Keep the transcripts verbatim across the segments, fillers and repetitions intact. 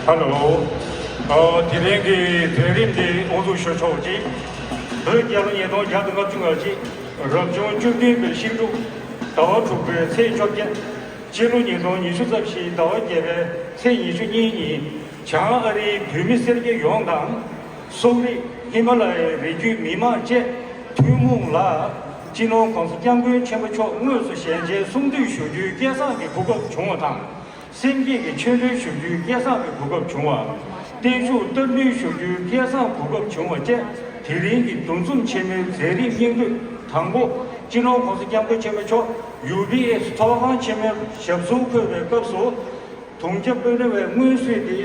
ཧ་ལོ། ཨ། དེ་རིང་གི་མཛད་རིམ་འདི་དབུ་འཛུགས་ཞུ་ཆོག་ཅིག་བོད་རྒྱལ་ལོ་ཉིས་སྟོང་བརྒྱ་དང་ལྔ་བཅུ་ང་གཅིག་རབ་བྱུང་བཅུ་བདུན་པའི་ཤིང་འབྲུག་ཟླ་བ་དྲུག་པའི་ཚེས་བཅོ་བརྒྱད། སྤྱི་ལོ་ཉིས་སྟོང་ཉི་ཤུ་རྩ་བཞི་ཟླ་བ་བརྒྱད་པའི་ཚེས་ཉི་ཤུ་གཉིས་ཉིན། བྱང་ཨ་རིའི་བོད་མི་སེར་སྐྱ་ཡོངས་དང་། སོག་རིགས་ཧི་མ་ལ་ཡའི་རི་རྒྱུད་མི་མང་བཅས་ཐུན་མོང་ལ། སྤྱི་ནོར་༸གོང་ས་༸སྐྱབས་མགོན་ཆེན་པོ་མཆོག་དངོས་སུ་ཞལ་མཇལ་གསུང་འདུས་ཞུ་རྒྱུའི་སྐལ་བཟང་གི་གོ་སྐབས་བྱུང་བ་དང་། སེམས་བསྐྱེད་ཀྱི་ཆོ་འཕྲེན་ཞུ་རྒྱུའི་སྐལ་བཟང་གི་གོ་སྐབས་བྱུང་བ། བརྟན་བཞུགས་བསྟར་འབུལ་ཞུ་རྒྱུའི་སྐལ་བཟང་གོ་སྐབས་བྱུང་བ་བཅས། དེ་རིང་གི་འདུ་འཛོམས་ཆེན་མོའི་མཛད་རིམ་སྙིང་བསྡུས་དང་པོ། སྤྱི་ནོར་༸གོང་ས་༸སྐྱབས་མགོན་ཆེན་པོ་མཆོག་ཡུ་བི་ཨེས་ཚོགས་ཁང་ཆེན་མོའི་ཞབས་སོར་འཁོད་པའི་སྐབས་སུ། དུང་རྒྱ་དཔོན་རི་བའི་མངོན་གསོལ་དེ་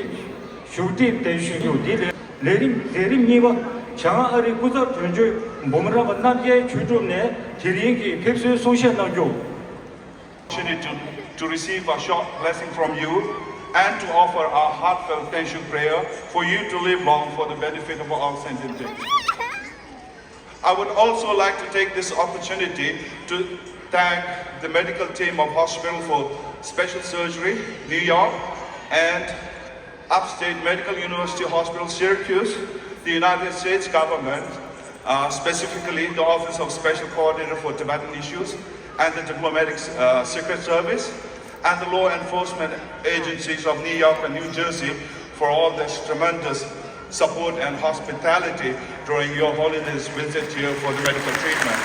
བཞུགས་ཁྲི་དེ་ཞུ་རྒྱུ། དེ་ལས་ལས་རིམ་མཛད་རིམ་གཉིས་པ། བྱང་ཨ་རིའི་སྐུ་ཚབ་དོན་གཅོད་འབུམ་རམས་པ་རྣམ་རྒྱལ་ཆོས་གྲུབ་ནས་དེ་རིང་གི་ཕེབས་བསུའི་གསུང་བཤད་གནང་རྒྱུ། Opportunity to, to receive a short blessing from you and to offer our heartfelt thank you prayer for you to live long for the benefit of all sentient beings. I would also like to take this opportunity to thank the medical team of Hospital for Special Surgery, New York, and Upstate Medical University Hospital, Syracuse, the United States government, uh, specifically the Office of Special Coordinator for Tibetan Issues and the Diplomatic, uh, Secret Service, and the law enforcement agencies of New York and New Jersey for all this tremendous support and hospitality during Your Holiness' visit here for the medical treatment.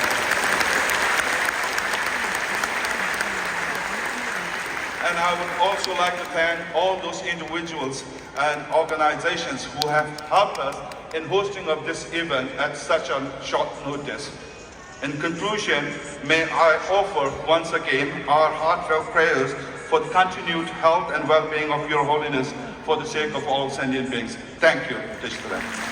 And I would also like to thank all those individuals and organizations who have helped us in hosting of this event at such a short notice. In conclusion, may I offer once again our heartfelt prayers for the continued health and well-being of Your Holiness for the sake of all sentient beings. Thank you. Teshtaram.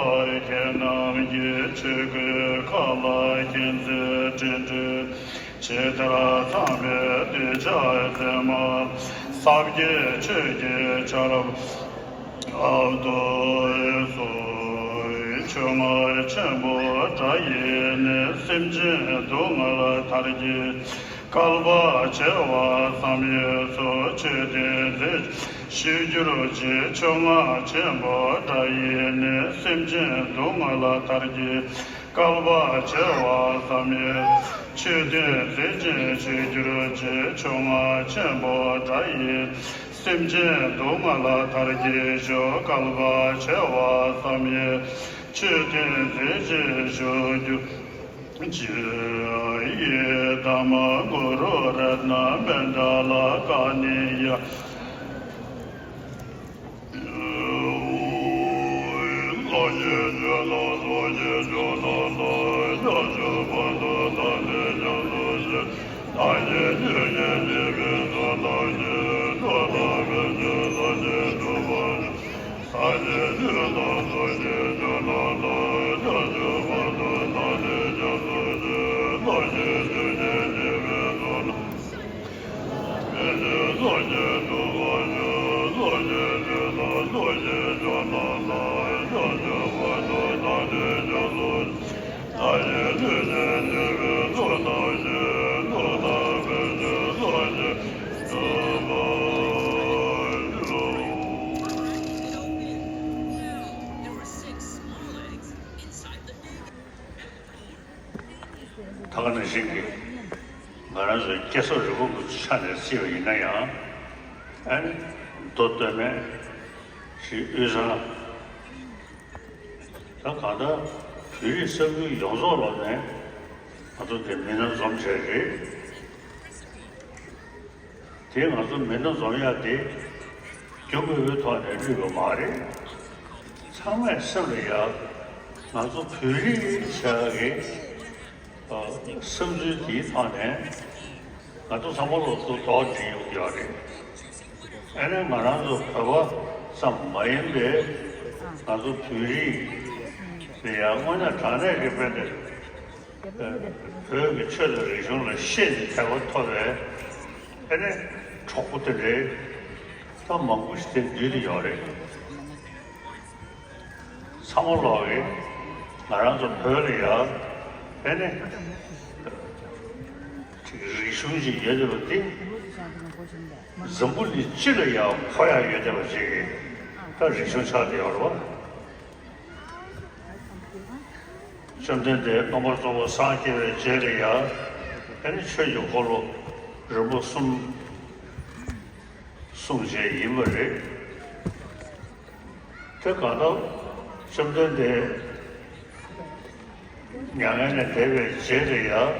ཁྱེད་རྣམས་ཀྱི་ཆོས་སྐུའི་མཁའ་ལ་མཁྱེན་བརྩེ་དྲིན་དྲན་ཇི་ལྟར་ཚངས་པའི་གདུལ་བྱ་བཙུན་མ་ཟབ་རྒྱས་ཆོས་ཀྱི་ཆར་འབབ་ཏུ་གསོལ། ཆོས་རྔ་ཆེན་པོ་སྒྲ་ཡིས་ནི་སེམས་ཅན་སྡུག་བསྔལ་མཐར་གྱིས། བསྐལ་པ་བྱེ་བ་ཙམ་ཡས་སུ་མཆོད་རྟེན་མཛེས་བཞུགས་གྱུར་ཅིག་ཆོས་རྔ་ཆེན་པོ་སྒྲ་ཡིས་ནི་སེམས་ཅན་སྡུག་བསྔལ་མཐར་གྱིས། བསྐལ་པ་བྱེ་བ་ཙམ་ཡས་མཆོད་རྟེན་མཛེས་བཞུགས་གྱུར་ཅིག་ཆོས་རྔ་ཆེན་པོ་སྒྲ་ཡིས་སེམས་ཅན་སྡུག་བསྔལ་མཐར་གྱིས་ཤོག་བསྐལ་པ་བྱེ་བ་ཙམ་ཡས་མཆོད་རྟེན་མཛེས་བཞུགས་གྱུར། ཡི་དམ་གུ་རུ་རཏྣ་མནྡ་ལ་ཀ་ཎི་ཡ། ད་ག་ནང་བཞིན་གྱི་ང་རང་ཚོའི་སྐྱེ་སོགས་རིགས་པ་ཀུན་ཆ་ནས་བརྩིས་པ་ཡིན་ན་ཡང་། ཨ་ནི་མདོ་སྟོད་སྨད་ཞིག་དབུས་གཙང་ད་གང་ལྟར་བོད་རིགས་ས་ཁུལ་ཡོངས་རྫོགས་ལོག་ནས་ང་ཚོ་འདི་མི་སྣ་འཛོམས་བྱས་རེད། དེ་ང་ཚོ་མི་སྣ་འཛོམས་ཡག་དེ་རྒྱུ་དངོས་པོའི་ཐོག་ནས་བསླུས་པ་མ་རེད། ཚང་མས་སེམས་ལ་ཡག་ང་ཚོ་བོད་རིགས་བྱ་བའི་བསམ་ཚུལ་དེའི་ཐོག་ནས་ང་ཚོ་ཚང་མ་ལོ་ཚོ་དོགས་འདྲི་ཡོང་གི་ཡོད་རེད། ཨ་ནི་ང་རང་ཚོ་བོད་པ་ཙམ་མ་ཡིན་པའི་ང་ཚོ་བོད་རིགས་ལ་ཡང་དངོས་གནས་དྲང་གནས་ཀྱི་དཔེ་འདི་བོད་ཀྱི་ཆོས་དང་རིག་གཞུང་ལ་ཤེས་ནས་དད་པ་ཐོབ་པའི་ཨ་ནི་གྲོགས་པོ་དེ་འདྲའི་ད་མང་པོ་ཞིག་དེ་འདུས་ཏེ་ཡོད་རེད། ཚང་མ་ལོག་གིས་ང་རང་ཚོ་བོད་ལ་ཡ་ཨེ་ནི་ཅིག་རིག་གཞུང་ཅིག་ཡོད་བསྡད་པ་འདི་འཛམ་བུ་གླིང་སྤྱི་ལ་ཡ་གོ་ཡ་ཡོད་བསྡད་པ་ཅིག་གི་ད་རིག་གཞུང་ཆགས་བསྡད་ཡོད་རེད་བ། བཅོམ་ལྡན་འདས་རྣམ་པར་རྫོགས་པར་སངས་རྒྱས་པའི་རྗེས་ལ་ཡ་ཨེ་ནི་ཆོས་ཀྱི་འཁོར་ལོ་རིམ་པ་གསུམ། གསུངས་བྱས་ཡིན་པ་རེད། དེ་གང་ལྟར་བཅོམ་ལྡན་འདས་མྱ་ངན་ལས་འདས་པའི་རྗེས་ལ་ཡང་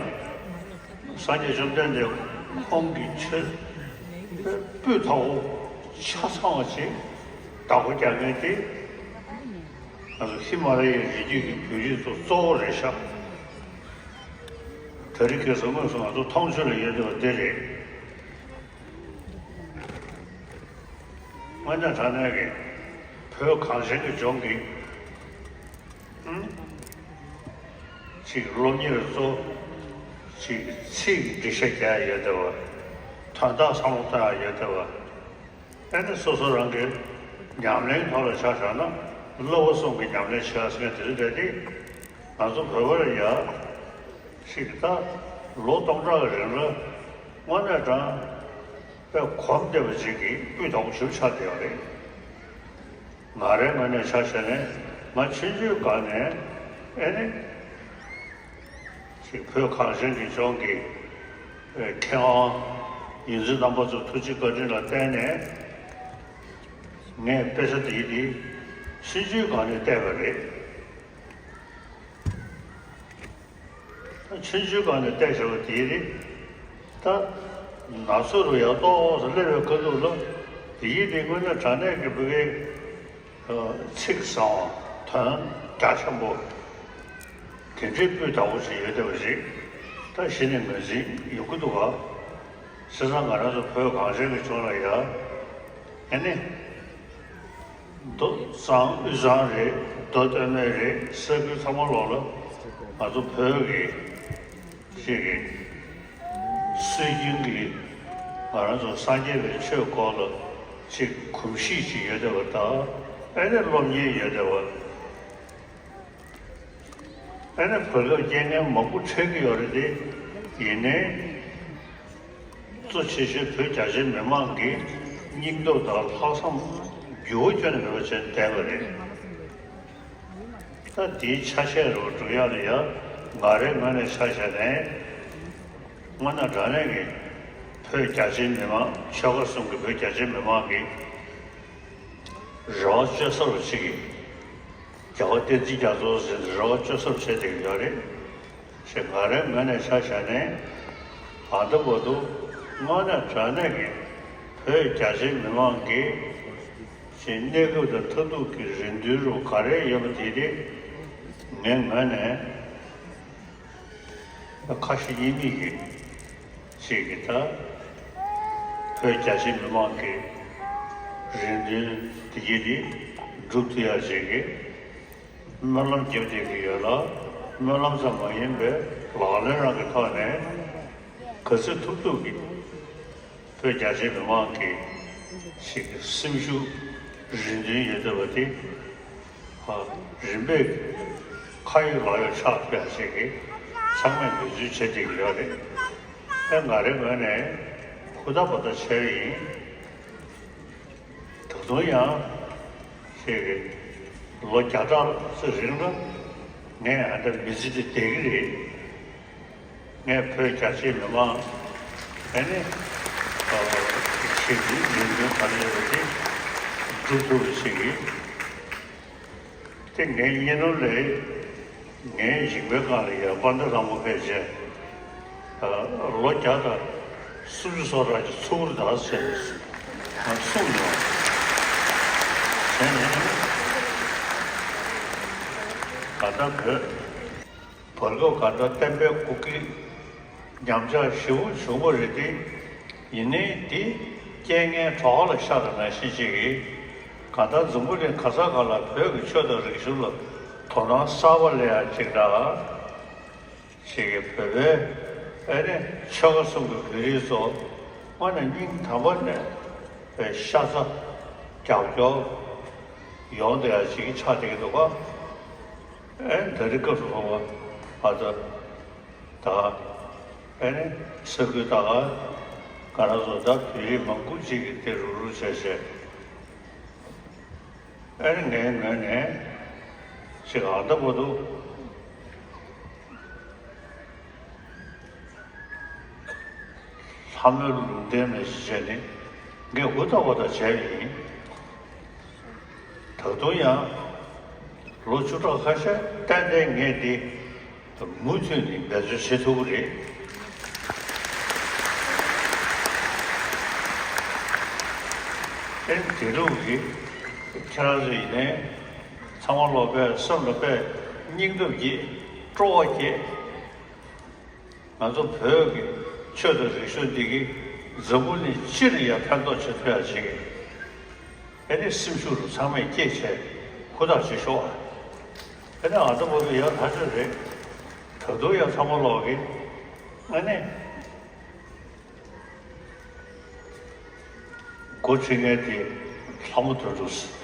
སངས་རྒྱས་བཅོམ་ལྡན་འདས་ཁོང་གི་ཆོས་སྤུས་དག་པོ་ཆ་ཚང་བ་ཅིག་བདག་པོ་རྒྱག་མཁན་དེ་ང་ཚོ་ཧི་མ་ལ་ཡའི་རི་རྒྱུད་ཀྱི་བོད་རིགས་ཚོ་གཙོ་བོ་རེད་ཤག་དེ་རིང་ཁ་སང་དངོས་སུ་ང་ཚོ་མཐོང་ཆོས་ལ་ཡོད་བསྡད་པ་འདི་རེད། དངོས་གནས་དྲང་གནས་ཀྱི་བོད་གངས་ཅན་གྱི་ལྗོངས་ཀྱི་ཨང་། ཅིག་སློབ་གཉེར་གཙོ། ཅིག་ཚིག་གི་འགྲེལ་བཤད་རྒྱག་ཡ་ཡོད་བསྡད་པ། དོན་དག་བསམ་བློ་གཏོང་ཡ་ཡོད་བསྡད་པ། ཨ་ནི་སོ་སོ་རང་གི་ཉམས་ལེན་ཐོག་ལ་ཆ་བཞག་ན་བསླབ་པ་གསུམ་གྱི་ཉམས་ལེན་བྱེད་ཡ་ཟེར་མཁན་དེ་ཚོ་རེད་དེ། ང་ཚོ་བོད་པ་ལ་ཡ་ཞིག་ད་ལོ་སྟོང་ཕྲག་གི་རིང་ལ་དངོས་གནས་དྲང་དཔེ་གོམས་བསྡད་པ་ཅིག་གི་སྤུས་དག་པོ་ཞིག་ཆགས་བསྡད་ཡོད་རེད། ང་རའི་ངོས་ནས་ཆ་བཞག་ནས་ང་ཆུང་ཆུང་སྒང་ནས་ཨེ་ནི་ཅིག་བོད་གངས་ཅན་གྱི་ལྗོངས་ཀྱི་མཁས་དབང་ཡོངས་འཛིན་རྣམ་པ་ཚོའི་ཐུགས་རྗེ་བཀའ་དྲིན་ལ་བརྟེན་ནས་ངས་དཔེ་ཆ་འདི་འདི་ཆུང་ཆུང་སྒང་ནས་བལྟས་པ་རེད། ཆུང་ཆུང་སྒང་ནས་བལྟས་བྱས་པ་དེའི་རིགས་ད་ན་ཚོད་རུ་ཡར་ཏོག་ཙམ་སླེབས་པའི་ཁ་ཐུག་ལ་དེའི་རིགས་དངོས་གནས་དྲང་གནས་ཀྱི་བོད་པའི་ཚིག་བཟང་བ་དོན་རྒྱ་ཆེན་པོ་དེ་འདྲའི་སྤུས་དག་པོ་ཞིག་ཡོད་བསྡད་པ་ཞིག་ད་གཞི་ནས་ངོས་འཛིན་ཡོང་གི་འདུག་ག་བྱས་ཙང་ང་རང་ཚོ་བོད་གངས་ཅན་གྱི་ལྗོངས་ལ་ཡ་ཨེ་ནི། མདོ་གཙང་དབུས་གཙང་རེད། མདོ་སྟོད་སྨད་རེད། ས་ཁུལ་ཚང་མ་ལོག་ལ་ང་ཚོ་བོད་ཀྱི་ཅིག་གི་སྲོལ་རྒྱུན་གྱི་ང་རང་ཚོ་སངས་རྒྱས་པའི་ཆོས་སྐོར་ལ་ཅིག་གོམས་གཤིས་ཅིག་ཡོད་བསྡད་པ་དང་། ཨ་ནི་སློབ་གཉེར་ཡོད་བསྡད་པ། ཨ་ནི་བར་སྐབས་རྐྱེན་ངན་མང་པོ་འཕྲད་ཀྱི་ཡོད་རེད་དེ། ཡིན་ནའི་གཙོ་ཆེ་ཤོས་བོད་རྒྱ་ཆེའི་མི་མང་གི་སྙིང་སྟོབས་དང་ལྷག་བསམ་འགྱུར་བ་ཁྱོན་ནས་མེད་པ་བྱས་བསྡད་པ་རེད། ད་འདིའི་ཆ་ཤས་རུ་འགྲོ་ཡག་ལ་ཡ། ང་རའི་ངོས་ནས་ཆ་བཞག་ནས། དངོས་གནས་དྲང་གནས་ཀྱི་བོད་རྒྱ་ཆེའི་མི་མང་ཆོལ་ཁ་གསུམ་གྱི་བོད་རྒྱ་ཆེའི་མི་མང་གི་རེ་བ་བཅོལ་ས་རུ་ཅིག་གིས། རྒྱལ་བ་བསྟན་འཛིན་རྒྱ་མཚོ་ཟེར་ནས་རེ་བ་བཅོལ་ས་རུ་བྱས་བསྡད་ཀྱི་ཡོད་རེད། ཞེས་ང་རའི་ངོས་ནས་ཆ་བཞག་ནས། ད་ལྟ་བར་དུ་དངོས་གནས་དྲང་གནས་ཀྱི་བོད་རྒྱ་ཆེའི་མི་མང་གི་ཞེས་གནས་སྐབས་དང་མཐར་ཐུག་གི་རེ་འདུན་རུ་ག་རེ་ཡོད་པ་དེ་དེ་ངའི་ངོས་ནས་ཁ་ཞེ་གཉིས་མེད་ཀྱི་ཞིག་གི་ད་བོད་རྒྱ་ཆེའི་མི་མང་གི་རེ་འདུན་དེ་གྱིས་དེ་འགྲུབ་ཐུབ་ཡག་ཞིག་གི་སྨོན་ལམ་རྒྱབ་བསྡད་ཀྱི་ཡོད་ལ། སྨོན་ལམ་ཙམ་མ་ཡིན་པའི་ལག་ལེན་རང་གི་ཐོག་ནས་ག་ཚོད་ཐུབ་ཐུབ་ཀྱིས་བོད་རྒྱ་ཆེའི་མི་མང་གི་ཞིག་གི་སེམས་ཤུགས་རེ་འདུན་ཡོད་བསྡད་པ་དེ་ཧ་རིམ་པས་ཁ་ཡོད་ལག་ཡོད་ཆགས་ཐུབ་ཡག་ཞིག་གི་ཚང་མས་འབད་བརྩོན་བྱེད་བསྡད་ཀྱི་ཡོད་རེད། ཨེ་ང་རའི་ངོས་ནས་ཧུར་ཐག་འབད་ཐག་བྱས་པ་ཡིན། ད་དུང་ཡང་ཞིག་གི་ལོ་བརྒྱ་ཕྲག་ཙམ་རིང་ལ་ངས་ཨ་འདྲ་མི་ཚེ་འདི་བསྡད་ཀྱི་རེད། ངས་བོད་རྒྱ་ཆེའི་མི་མང་ཨ་ནི་ཆེད་དུ་ཡིན་དོན་ག་རེ་ཡོད་པ་དེ་སྒྲུབ་ཐུབ་པ་ཞིག་གིས། དེ་ངའི་གཉེན་ནོར་ལས་ངའི་མཇིང་པའི་སྒང་ལ་ཡང་དཔལ་ལྡན་ལྷ་མོ་ཕལ་ཆེར་ལོ་བརྒྱ་དང་སུམ་ཅུ་སོ་གྲངས་ཀྱི་ཚུར་ད་ཟེར་ང་གསུངས་མྱོང་། བྱས་ནས་ད་ལྟ་བོད་བར་སྐབས་ག་འདྲ་བསྟན་པའི་སྐུ་སྒེར་ཉམས་ཆག་ཞེ་པོ་བྱུང་བ་རེད་དེ། ཡིན་ནའི་དེ་རྐྱེན་ངན་གྲོགས་ལ་ཤར་བ་ནང་བཞིན་ཅིག་གིས་གང་ལྟར་འཛམ་བུ་གླིང་ག་ས་ག་ལ་བོད་ཀྱི་ཆོས་དང་རིག་གཞུང་ལ་དོ་སྣང་གསར་པ་སླེབས་ཡག་ཅིག་དང་། ཅིག་གིས་བོད་པའི་ཨེ་ནི་ཆོལ་ཁ་གསུམ་གྱི་བོད་རིགས་ཚོ་དངོས་གནས་སྙིང་ཐག་པ་ནས་པའི་ཤ་ཚ་རྒྱབ་སྐྱོར་ཡོང་བསྡད་ཡག་ཅིག་ཆགས་བསྡད་ཀྱི་འདུག་ག་ཨེ་ད་རེས་སྐབས་སུ་བབ་པ་ཨ་ད་ད་ཨེ་ནི་ས་ཁུལ་ད་ག་ང་རང་ཚོ་ད་བོད་རིགས་མང་པོ་ཅིག་གིས་དེ་རུག་རུག་བྱས་བྱས། ཨེ་ནི་ངའི་ངོས་ནས་ཅིག་ཨ་ད་བར་དུ་ལྷ་མོའི་ལུང་བསྟན་ནས་བྱས་ནས་ངས་འུ་ཐག་འུ་ཐག་བྱས་པ་ཡིན། ད་དུང་ཡང་ལོ་བཅུ་ཕྲག་ཁ་ཤས་ཏན་ཏན་ངས་འདི་མུ་མཐུད་ནས་འབད་རྩོལ་བྱེད་ཐུབ་ཀྱི་རེད། ཨེ་དེ་ལུགས་ཀྱི་ཁྱེད་རང་ཚོ་ཡིན་ནའི་ཚང་མ་ལོག་པས་སེམས་ལ་དཔེ་སྙིང་སྟོབས་སྐྱེད། སྤྲོ་བ་སྐྱེད། ང་ཚོ་བོད་ཀྱི་ཆོས་དང་རིག་གཞུང་འདི་གིས་འཛམ་བུ་གླིང་སྤྱི་ལ་ཡང་ཕན་ཐོགས་བྱེད་ཐུབ་ཡག་ཅིག་གི་ཨེ་ནི་སེམས་ཤུགས་རུ་ཚང་མས་སྐྱེད་བྱས་ཧུར་ཐག་བྱེད་ཤོག་ཨ། ཨེ་ནི་ཨ་ད་བོ་གི་ཡག་ཐག་ཆོད་རེད། ད་དུང་ཡང་ཚང་མ་ལོག་གི་ཨེ་ནི། འགོ་ཁྲིད་མཁན་དེ་ལྷ་མོ་དོན་གྲུབ།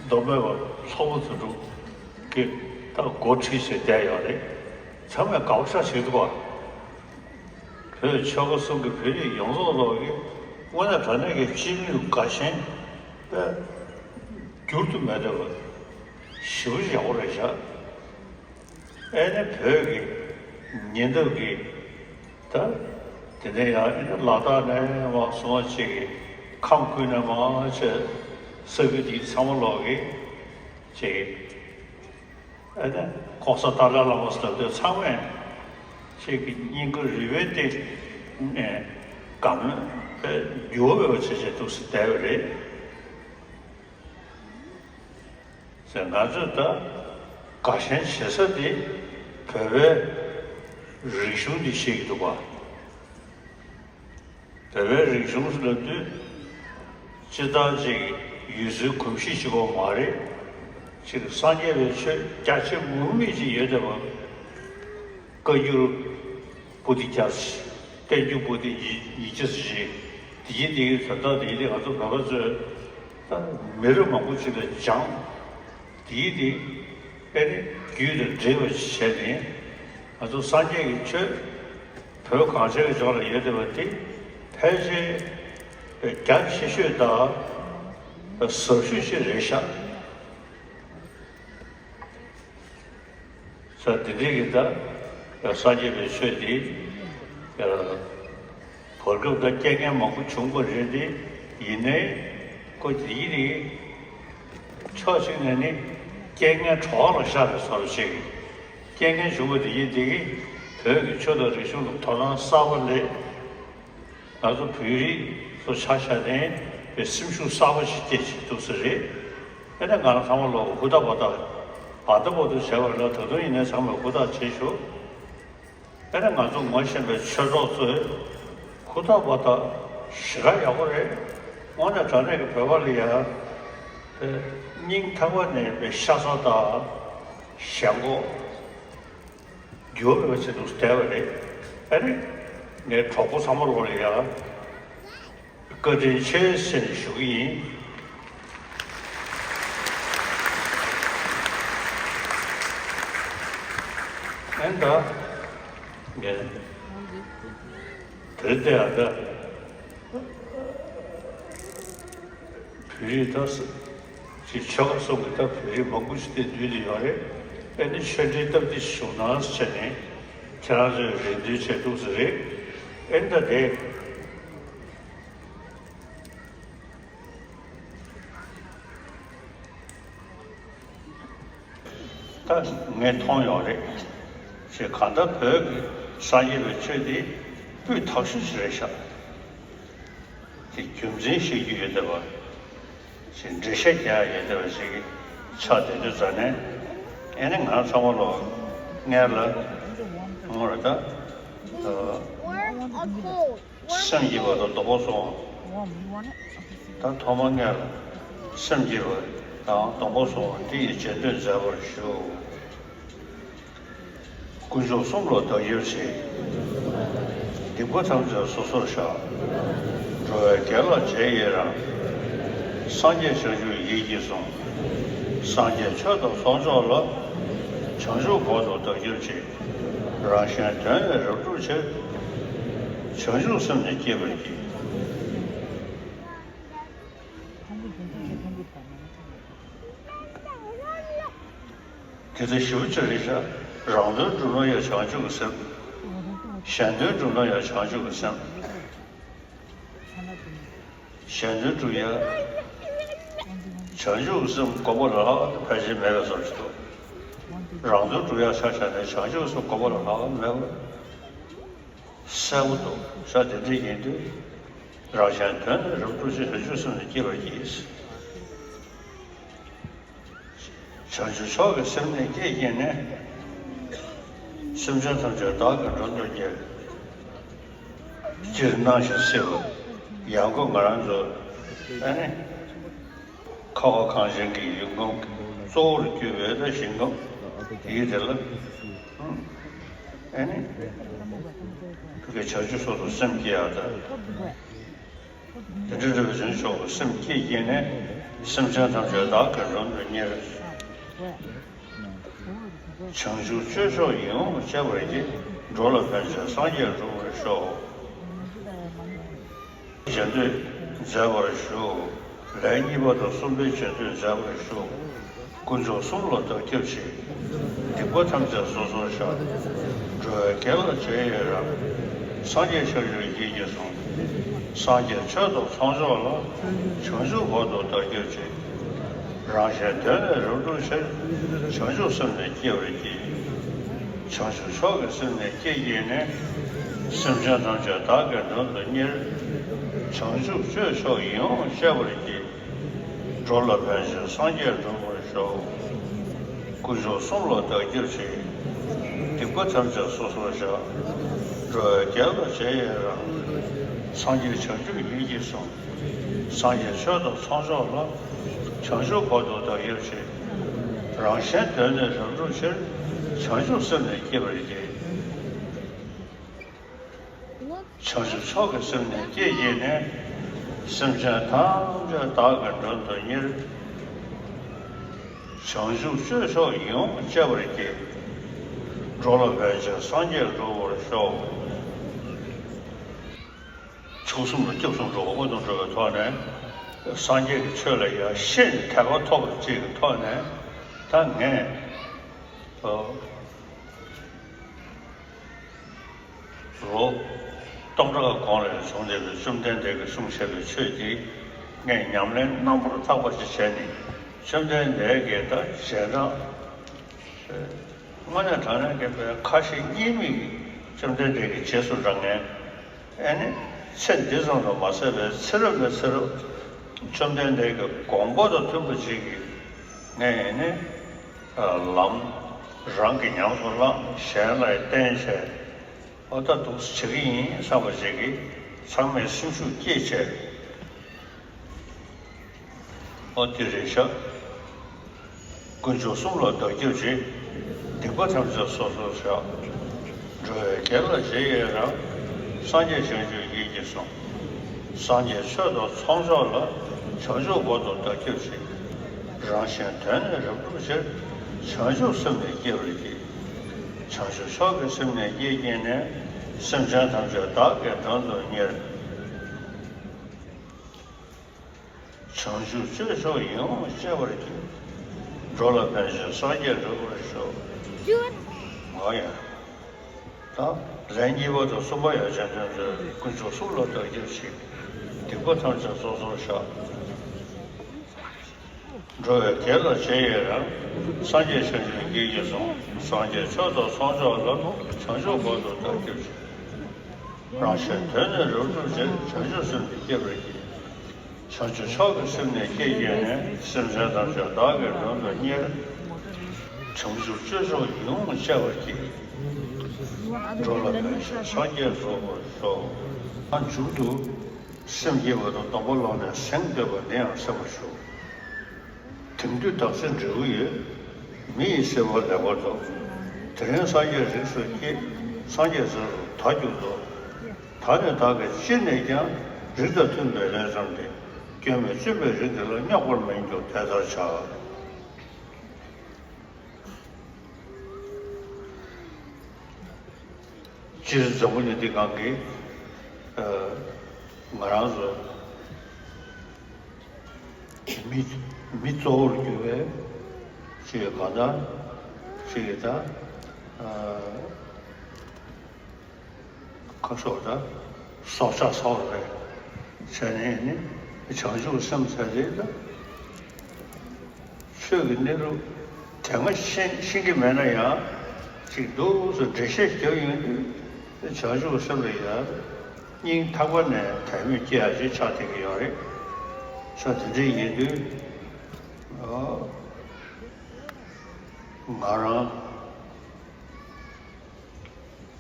མདོ་སྨད་པ་ལྷ་མོ་དོན་གྲུབ་ཀྱིས་ད་འགོ་ཁྲིད་བྱས་བསྡད་ཡོད་རེད། ཚང་མས་དགའ་པོ་ཞེ་དྲག་བྱེད་འདུག་ག་བོད་ཆོལ་ཁ་གསུམ་གྱི་བོད་རིགས་ཡོངས་རྫོགས་ལོག་གིས་དངོས་གནས་དྲང་གནས་ཀྱི་སྤྱི་མོས་དགའ་ཞེན་དཔེ་འགྱུར་དུ་མེད་བསྡད་པ་ཞེ་པོ་ཡག་པོ་རེད་ཤག་ཨེ་ནི་བོད་ཀྱི་ཉེ་འདབས་ཀྱི་ད་དེ་ནས་ཡང་ཨེ་ནི་ལ་དྭགས་ནས་མར་སོང་བ་ཅིག་གི་ཁམས་ཁུལ་ནས་མར་བྱས་ས་ཁུལ་དེ་ཚང་མ་ལོག་གི་ཅིག་ཨེ་ནི་༸གོང་ས་ཏཱ་ལའི་བླ་མ་ཟེར་དུས་ཚང་མས་ཅིག་གི་སྙིང་ཁུང་རུས་པའི་གཏིང་ནས་དགའ་མོས་དཔེ་འགྱུར་བ་མེད་པ་བྱས་བྱས་འདུག་སེ་བསྡད་པ་རེད། ཟེར་ང་ཚོས་ད་དགའ་ཞེན་བྱེད་ས་དེ་བོད་པའི་རིག་གཞུང་འདི་བཤད་ཀྱི་འདུག་ག་བོད་པའི་རིག་གཞུང་ཟེར་ལབ་དུས་ སྤྱིར་བཏང་ཅིག་ཡུལ་སྲོལ་གོམས་གཤིས་ཤིག་ཡོད་མ་རེད། ཅིག་སངས་རྒྱས་པའི་ཆོས་རྒྱ་ཆེ་མུ་མེད་ཅིག་ཡོད་བསྡད་པ། བཀའ་འགྱུར་པོ་ཏི་བརྒྱ་ཙམ། བསྟན་འགྱུར་པོ་ཏི་ཉིས་ཉིས་བརྒྱ་ཙམ་ཞིག་དེ་ཡིན་དེ་ཡིན་དོན་དག་དེ་ཡིན་དེ་ང་ཚོ་བོད་པ་ཚོས་ད་མི་རབས་མང་པོ་ཅིག་ལ་སྦྱངས། དེ་ཡིན་དེ་དཔེ་ནི་རྒྱུད་དང་འདྲེས་པ་ཞིག་བྱས་ནས་ང་ཚོ་སངས་རྒྱས་ཀྱི་ཆོས་བོད་གངས་ཅན་གྱི་ལྗོངས་ལ་ཡོད་བསྡད་པ་དེ་ཕལ་ཆེར་རྒྱ་ཆེ་ཤོས་དང་ཟབ་ཤོས་ཤིག་རེད་ཤག་ས་དེ་འདྲའི་གི་ད་སངས་རྒྱས་པའི་ཆོས་འདི་བར་སྐབས་ད་རྐྱེན་ངན་མང་པོ་བྱུང་བ་རེད་དེ། ཡིན་ནའི་ཁོ་དེ་ཡིན་ནའི་ཕྱོགས་གཅིག་ནས་ནི་རྐྱེན་ངན་གྲོགས་ལ་ཤར་བའི་བཟོ་འདྲ་ཞིག་རྐྱེན་ངན་བྱུང་བ་དེ་ཡིན་དེ་གིས་བོད་ཀྱི་ཆོས་དང་རིག་གཞུང་ལ་དོ་སྣང་གསར་པ་སླེབས། ང་ཚོ་བོད་རིགས་ཚོ་ཆ་བཞག་ནས་པའི་སེམས་ཤུགས་གསར་པ་ཞིག་སྐྱེས་ཀྱི་འདུག་ས་རེད། དཔེར་ན་ང་རང་ཚང་མ་ལོ་ཧུར་ཐག་འབད་ཐག་འབད་ཐག་འབད་ཐག་བྱས་པ་ལ་ད་དུང་ཡིན་ནའི་ཚང་མས་ཧུར་ཐག་བྱེད་ཤོག་དཔེར་ན་ང་ཚོ་ངོ་ཤེས་པའི་ཆོས་གྲོགས་ཚོས་ཧུར་ཐག་འབད་ཐག་ཞེ་དྲག་ཡག་པོ་རེད། དངོས་གནས་དྲང་གནས་ཀྱི་བོད་པ་ལ་ཡ་དེ་སྙིང་ཐག་པ་ནས་པའི་ཤ་ཚ་དང་ཞེན་ཁོག་འགྱུར་བ་མེད་པ་བྱེད་དུ་བསྡད་པ་རེད། ཨ་ནི་ངའི་གྲོགས་པོ་ཚང་མ་ལོག་ལ་ཡ་བཀའ་དྲིན་ཆེ་ཟེར་ནས་ཞུ་གི་ཡིན། ཨན་ད་ངས་དེ་ལྟ་ཡ་ད། བོད་རིགས་ད་ཅིག་ཆོལ་ཁ་གསུམ་གྱི་ད་བོད་རིགས་མང་པོ་ཞིག་དེ་འདུས་ཏེ་ཡོད་རེད། ཨེ་ནི་ཆོས་འབྲེལ་སྟབས་བདེ་ཞུ་ན་བྱས་ནས་ཁྱེད་རང་ཚོས་རེ་འདུན་བྱས་འདུག་ཟེར་རེད། ཨེ་ནི་ད་དེ་ད་ངས་མཐོང་ཡོད་རེད། ཞེས་གང་ལྟར་བོད་ཀྱི་སངས་རྒྱས་པའི་ཆོས་འདི་སྤུས་དག་ཤོས་ཤིག་རེད་ཤག་དེ་རྒྱུ་མཚན་བཤད་རྒྱུ་ཡོད་བསྡད་པ། ཞེས་འགྲེལ་བཤད་རྒྱག་ཡ་ཡོད་བསྡད་པ་ཞིག་ཆགས་བསྡད་དུས་ཙ་ནས། ཨེ་ནི་ང་ཚང་མ་ལོ་སྔོན་ལ་ངོ་རེ་ད། སེམས་ཀྱི་བར་དུ་སྡུག་པོ་སོང་། ད་ཐོག་མ་སྔོན་ལ་སེམས་ཀྱི་བར་དང་སྡུག་པོ་སོང་བ་དེ་ཡི་རྗེས་ཟློས་མཛད་པར་ཞུ། དཀོན་མཆོག་གསུམ་ལ་བདག་སྐྱབས་མཆི། སྡིག་པ་ཐམས་ཅད་སོ་སོར་བཤགས། འགྲོ་བའི་དགེ་ལ་རྗེས་ཡི་རང་། སངས་རྒྱས་བྱང་ཆུབ་ཡིད་ཀྱིས་བཟུང་། སངས་རྒྱས་ཆོས་དང་ཚོགས་མཆོག་ལ། བྱང་ཆུབ་བར་དུ་བདག་སྐྱབས་མཆི། རང་གཞན་དོན་ལས་རབ་བསྒྲུབ་ཕྱིར། བྱང་ཆུབ་སེམས་ནི་བསྐྱེད་པར་བགྱི། དེ་ལྟར་ཞིབ་ཆ་རེ་བཞག་རང་དོན་སྒྲུབ་ན་ཡང་བྱང་ཆུབ་ཀྱི་སེམས། གཞན་དོན་སྒྲུབ་ན་ཡང་བྱང་ཆུབ་ཀྱི་སེམས། གཞན་དོན་སྒྲུབ་ཡ། བྱང་ཆུབ་སེམས་དགོས་པ་ལ་ཕལ་ཆེར་མེད་པའི་བཟོ་ཞིག་འདུག་རང་དོན་སྒྲུབ་ཡ་ཆ་བཞག་ནས་བྱང་ཆུབ་སེམས་དགོས་པ་ལ་མེད་པ་གསལ་པོ་འདུག་ས་དེ་འདྲ་ཡིན་དུས། རང་གཞན་དོན་ལས་རབ་བསྒྲུབ་ཕྱིར། བྱང་ཆུབ་སེམས་ནི་བསྐྱེད་པར་བགྱི། བྱང་ཆུབ་མཆོག་གི་སེམས་ནི་བསྐྱེད་བགྱིས་ནས། སེམས་ཅན་ཐམས་ཅད་བདག་གིས་མགྲོན་དུ་གཉེར། སྤྱིར་སྣང་ཞིང་སྲིད་པ་ཡང་སྒོས་ང་རང་ཚོ་ཨ་ནི་ཁ་བ་གངས་ཅན་གྱི་ཞིང་ཁམས་གཙོ་བོར་གྱུར་པའི་ད་ཞིང་ཁམས་དེའི་དེ་ལ་ཨ་ནི་བོད་ཀྱི་བྱང་ཆུབ་སོགས་སུ་སེམས་བསྐྱེད་ཡག་ད། དེ་འདྲ་འདྲ་བའི་བྱང་ཆོག་སེམས་བསྐྱེད་བགྱིས་ནས། སེམས་ཅན་ཐམས་ཅད་བདག་གིས་མགྲོན་དུ་གཉེར། བྱང་ཆུབ་སྤྱོད་མཆོག་ཡིད་འོང་སྤྱད་པར་བགྱི། འགྲོ་ལ་ཕན་ཕྱིར་སངས་རྒྱས་འགྲུབ་པར་ཤོག་རྗེས་ཟློས་མཛད་པར་ཞུ། ལན་གཉིས་པ་དང་གསུམ་པའི་རྗེས་ཟློས་མཛད་པར་ཞུ། དཀོན་མཆོག་གསུམ་ལ་བདག་སྐྱབས་མཆི། སྡིག་པ་ཐམས་ཅད་སོ་སོར་བཤགས། འགྲོ་བའི་དགེ་ལ་རྗེས་ཡི་རང་། སངས་རྒྱས་བྱང་ཆུབ་ཡིད་ཀྱིས་བཟུང་། སངས་རྒྱས་ཆོས་དང་ཚོགས་མཆོག་ལ། བྱང་ཆུབ་བར་དུ་བདག་སྐྱབས་མཆི། རང་གཞན་དོན་ལས་རབ་བསྒྲུབ་ཕྱིར། བྱང་ཆུབ་སེམས་ནི་བསྐྱེད་པར་བགྱི། བྱང་ཆུབ་མཆོག་གི་སེམས་ནི་བསྐྱེད་བགྱིས་ནས། སེམས་ཅན་ཐམས་ཅད་བདག་གིས་མགྲོན་དུ་གཉེར། བྱང་ཆུབ་སྤྱོད་མཆོག་ཡིད་འོང་སྤྱད་པར་བགྱི། འགྲོ་ལ་ཕན་ཕྱིར་སངས་རྒྱས་འགྲུབ་པར་ཤོག་དཀོན་མཆོག་གསུམ་ལ་བདག་སྐྱབས་མཆི། སྡིག་པ་ཐམས་ཅད་སོ་སོར་བཤགས། འགྲོ་བའི་དགེ་ལ་རྗེས་ཡི་རང་། སངས་རྒྱས་བྱང་ཆུབ་ཡིད་ཀྱིས་བཟུང་། སངས་རྒྱས་ཆོས་དང་ཚོགས་མཆོག་ལ། བྱང་ཆུབ་བར་དུ་བདག་སྐྱབས་མཆི། རང་གཞན་དོན་ནི་རབ་བསྒྲུབ་ཕྱིར། བྱང་ཆུབ་སེམས་ནི་བསྐྱེད་པར་བགྱི། བྱང་ཆུབ་མཆོག་གི་སེམས་ནི་བསྐྱེད་བགྱིས་ནས། སེམས་ཅན་ཐམས་ཅད་བདག་གིས་མགྲོན་དུ་གཉེར། བྱང་ཆུབ་སྤྱོད་མཆོག་ཡིད་འོང་སྤྱད་པར་བགྱི། འགྲོ་ལ་ཕན་ཕྱིར་སངས་རྒྱས་འགྲུབ་པར་ཤོག། མཆོག་གསུམ་ལ་སྐྱབས་སུ་འགྲོ་བ་མངོན་དུ་འགྲོ་བའི་ཐོག་ནས། སངས་རྒྱས་ཀྱི་ཆོས་ལ་ཡར་ཤེས་ནས་དད་པ་ཐོབ་པ་ཅིག་གི་ཐོག་ནས། ད་ངས། ཨོ། ལོ་སྟོང་ཕྲག་གོང་ལ་བྱུང་བསྡད་པའི་བཅོམ་ལྡན་འདས་ཀྱིས་གསུངས་བཞག་པའི་ཆོས་འདི། ངས་ཉམས་ལེན་རྣམ་པར་དག་པ་ཞིག་བྱས་ནས། བཅོམ་ལྡན་འདས་ཀྱིས་ད་རྗེས་འབྲང་། དངོས་གནས་དྲང་གནས་ཀྱི་པའི་ཁ་ཞེ་གཉིས་མེད་ཀྱི་བཅོམ་ལྡན་འདས་ཀྱི་རྗེས་སུ་འབྲང་མཁན། ཨེ་ནི། ཚེ་འདི་ཙམ་དུ་མ་ཟད་པའི་ཚེ་རབས་ནས་ཚེ་རབས། བཅོམ་ལྡན་འདས་ཀྱི་དགོངས་པ་དང་མཐུན་པ་ཅིག་གིས། ངས་ཨེ་ནི། ལམ་རང་གིས་ཉམས་སུ་བླངས། གཞན་ལ་བསྟན་བྱས། ཨོ་ད་འདུག་སེ་བྱེད་ཀྱི་ཡིན་བསམ་པ་ཅིག་གིས། ཚང་མས་སེམས་ཤུགས་བསྐྱེད་བྱས། ཨོ་དེ་རེད་ཤག། དཀོན་མཆོག་གསུམ་ལ་བདག་སྐྱབས་མཆི། སྡིག་པ་ཐམས་ཅད་སོ་སོར་བཤགས། འགྲོ་བའི་དགེ་ལ་རྗེས་ཡི་རང་། སངས་རྒྱས་བྱང་ཆུབ་ཡིད་ཀྱིས་བཟུང་། སངས་རྒྱས་ཆོས་དང་ཚོགས་མཆོག་ལ། བྱང་ཆུབ་བར་དུ་བདག་སྐྱབས་མཆི། རང་གཞན་དོན་ནི་རབ་བསྒྲུབ་ཕྱིར། བྱང་ཆུབ་སེམས་ནི་བསྐྱེད་པར་བགྱི། བྱང་ཆུབ་མཆོག་གི་སེམས་ནི་བསྐྱེད་བགྱིས་ནས། སེམས་ཅན་ཐམས་ཅད་བདག་གིས་མགྲོན་དུ་གཉེར། བྱང་ཆུབ་སྤྱོད་མཆོག་ཡིད་འོང་སྤྱད་པར་བགྱི། འགྲོ་ལ་ཕན་ཕྱིར་སངས་རྒྱས་འགྲུབ་པར་ཤོག། ཨོ་ཡ། ད་ལན་གཉིས་པ་དང་གསུམ་པ་ཡང་བྱང་ཆུབ་མཆོག། དཀོན་མཆོག་གསུམ་ལ་བདག་སྐྱབས་མཆི། སྡིག་པ་ཐམས་ཅད་སོ་སོར་བཤགས། འགྲོ་བའི་དགེ་ལ་རྗེས་ཡི་རང་། སངས་རྒྱས་བྱང་ཆུབ་ཡིད་ཀྱིས་བཟུང་། སངས་རྒྱས་ཆོས་དང་ཚོགས་མཆོག་ལ། བྱང་ཆུབ་བར་དུ་བདག་སྐྱབས་མཆི། རང་གཞན་དོན་ནི་རབ་བསྒྲུབ་ཕྱིར། བྱང་ཆུབ་སེམས་ནི་བསྐྱེད་པར་བགྱི། བྱང་ཆུབ་མཆོག་གི་སེམས་ནི་བསྐྱེད་བགྱིས་ནས། སེམས་ཅན་ཐམས་ཅད་བདག་གིས་མགྲོན་དུ་གཉེར། བྱང་ཆུབ་སྤྱོད་མཆོག་ཡིད་འོང་སྤྱད་པར་བགྱི། འགྲོ་ལ་ཕན་ཕྱིར་སངས་རྒྱས་འགྲུབ་པར་ཤོག། ཨ་མཇུག་ཏུ། སེམས་བསྐྱེད་པ་དང་སྡོམ་པ་བླངས་ནས་གཟེངས་བསྟོད་པ་འདི་ཡང་གསན་པར་ཞུ། དེང་དུས་བདག་འཛིན་འབྲས་བུ་ཡོད། མི་ཡི་བསིལ་བ་ལེགས་པར་ཐོབ། དེ་རིང་སངས་རྒྱས་རིགས་སུ་སྐྱེས། སངས་རྒྱས་རྫས་སུ་བདག་གྱུར་ཏོ། ད་ནི་བདག་གིས་ཅི་ནས་ཀྱང་། རིགས་དང་མཐུན་པའི་ལས་བརྩམས་ཏེ། སྐྱོན་མེད་བཙུན་པའི་རིགས་འདི་ལ། རྙོག་པར་མི་འགྱུར་དེ་ལྟར་བྱ། སྤྱིར་འཛམ་བུ་གླིང་འདི་སྒང་གི། ཨ། ང་རང་ཚོ་མི་མི་གཙོ་བོར་གྱུར་བའི་ཅིག་གང་ལྟར་ཅིག་གི་ད། ཨ། ཁ་ཕྱོགས་དང་སྲོག་ཆགས་སོགས་རེད། བྱས་ནས་ནི་བྱང་ཆུབ་སེམས་ཟེར་དེ་ད་ཆོས་ཀྱི་གནས་ལུགས་དེ་སྔ་ཤེས་ཤེས་ཀྱི་མེད་ན་ཡང་ཅིག་འདུག་སེ་འགྲེལ་བཤད་རྒྱབ་ཡོང་དུས། བྱང་ཆུབ་སེམས་ལ་ཡང་སྙིང་ཐག་པ་ནས་དད་མོས་སྐྱེ་ཡག་ཅིག་ཆགས་བསྡད་ཀྱི་ཡོད་རེད། ས་དེ་འདྲ་ཡིན་དུས། ཨོ། ང་རང་།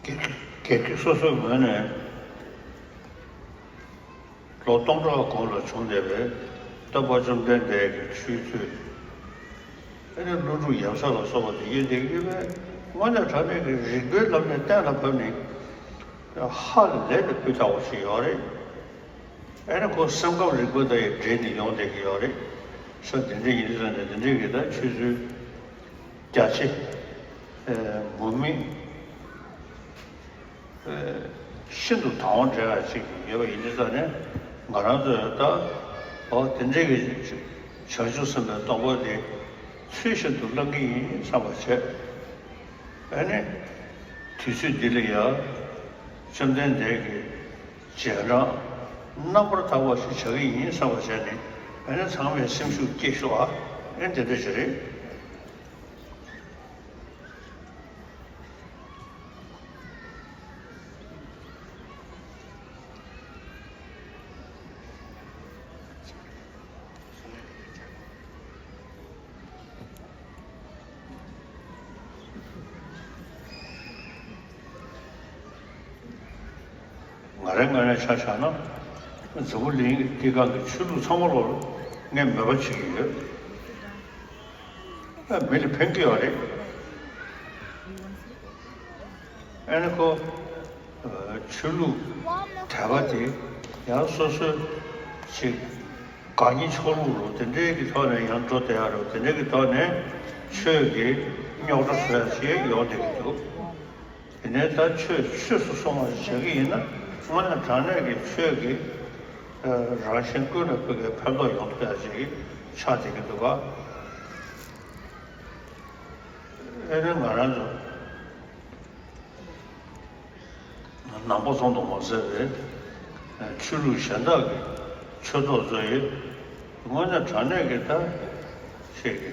དགེ་དགེ་སྡིག་སོ་སོའི་ངོས་ནས་ལོ་སྟོང་ཕྲག་གོང་ལ་བྱུང་བསྡད་པའི་སྟོན་པ་བཅོམ་ལྡན་འདས་ཀྱི་ཆོས་ཚུལ། ཨེ་ནི་ཀླུ་སྒྲུབ་ཡབ་སྲས་ལ་སོགས་པ་དེ་ཡིན་བསྡད་ཀྱི་ཡོད་པས། དངོས་གནས་དྲང་གནས་ཀྱི་རིགས་པའི་ལམ་ནས་གཏན་ལ་ཕབ་ནས་ཧ་ལས་པའི་སྤུས་དག་པ་ཞིག་ཡོད་རེད། ཨེ་ནི་ཁོ་སེམས་ཁམས་རིག་པ་དང་ཡང་འབྲེལ་ནས་ཡོང་བསྡད་ཀྱི་ཡོད་རེད། ས་དེ་འདྲ་ཡིན་ཙང་ནས་དེ་འདྲའི་གི་ད་ཆོས་ཚུལ་རྒྱ་ཆེ། ཨེ། མུ་མེད། ཨེ། ཤིན་ཏུ་དང་བ་འདྲ་བ་ཅིག་ཡོད་པ་ཡིན་དུས་ཙང་ནས། ང་རང་ཚོས་ད་འོ་དེ་འདྲའི་གི་བྱང་ཆུབ་སེམས་དཔའི་སྡོམ་པ་དེ་ཚུལ་བཞིན་དུ་བླང་གི་ཡིན་བསམ་པ་བྱས། ཨ་ནི་དུས་ཚོད་འདི་ལ་ཡང་བཅོམ་ལྡན་འདས་ཀྱི་རྗེས་འབྲང་རྣམ་པར་དག་པ་ཞིག་བྱ་གི་ཡིན་བསམ་པ་བྱས་ནས། ཨ་ནི་ཚང་མས་སེམས་ཤུགས་བསྐྱེད་ཤོག་ཨ། ཨ་ནི་དེ་འདྲ་ཞིག་རེད། ང་རའི་ངོས་ནས་ཆ་བཞག་ན། འཛམ་བུ་གླིང་གི་སྐྱེ་ཁམས་ཀྱི་ཆོས་ལུགས་ཚང་མ་ལོར་ངས་མོས་པ་བྱེད་ཀྱི་ཡོད། ཨ། མི་ལ་ཕན་གྱི་ཡོད་རེད། ཨ་ནི་ཁོ། ཨ། ཆོས་ལུགས་དད་པ་དེ་ཡང་སོ་སོའི་ཅིག་དགའ་ཉེ་ཕྱོགས་ལུགས་རུ་དེ་འདྲའི་གི་ཐོག་ནས་ཡང་འགྲོ་བསྡད་ཡ་རུ་དེ་འདྲའི་གི་ཐོག་ནས་ཆོས་ཀྱི་རྙོག་དྲ་བཟོ་ཡ་ཞིག་ཡོང་བསྡད་ཀྱི་འདུག་དེ་ནས་ད་ཆོས་ཆོས་སུ་སོང་བ་ཞིག་བྱེད་ཀྱི་ཡིན་ན། དངོས་གནས་དྲང་གནས་ཀྱི་ཆོས་ཀྱི་རང་གཞན་ཀུན་ལ་ཕུགས་ཀྱི་ཕན་ཐོགས་ཡོང་ཐུབ་ཡ་ཞིག་ཆགས་བསྡད་ཀྱི་འདུག་ག་ཨེ་ནི་ང་རང་ཚོ་ནང་པ་ཙམ་དུ་མ་ཟད་པའི་ཆོས་ལུགས་གཞན་དག་གི་ཆོས་ཐོག་ཚོ་ཡི་དངོས་གནས་དྲང་གནས་ཀྱི་ད་ཆོས་ཀྱི་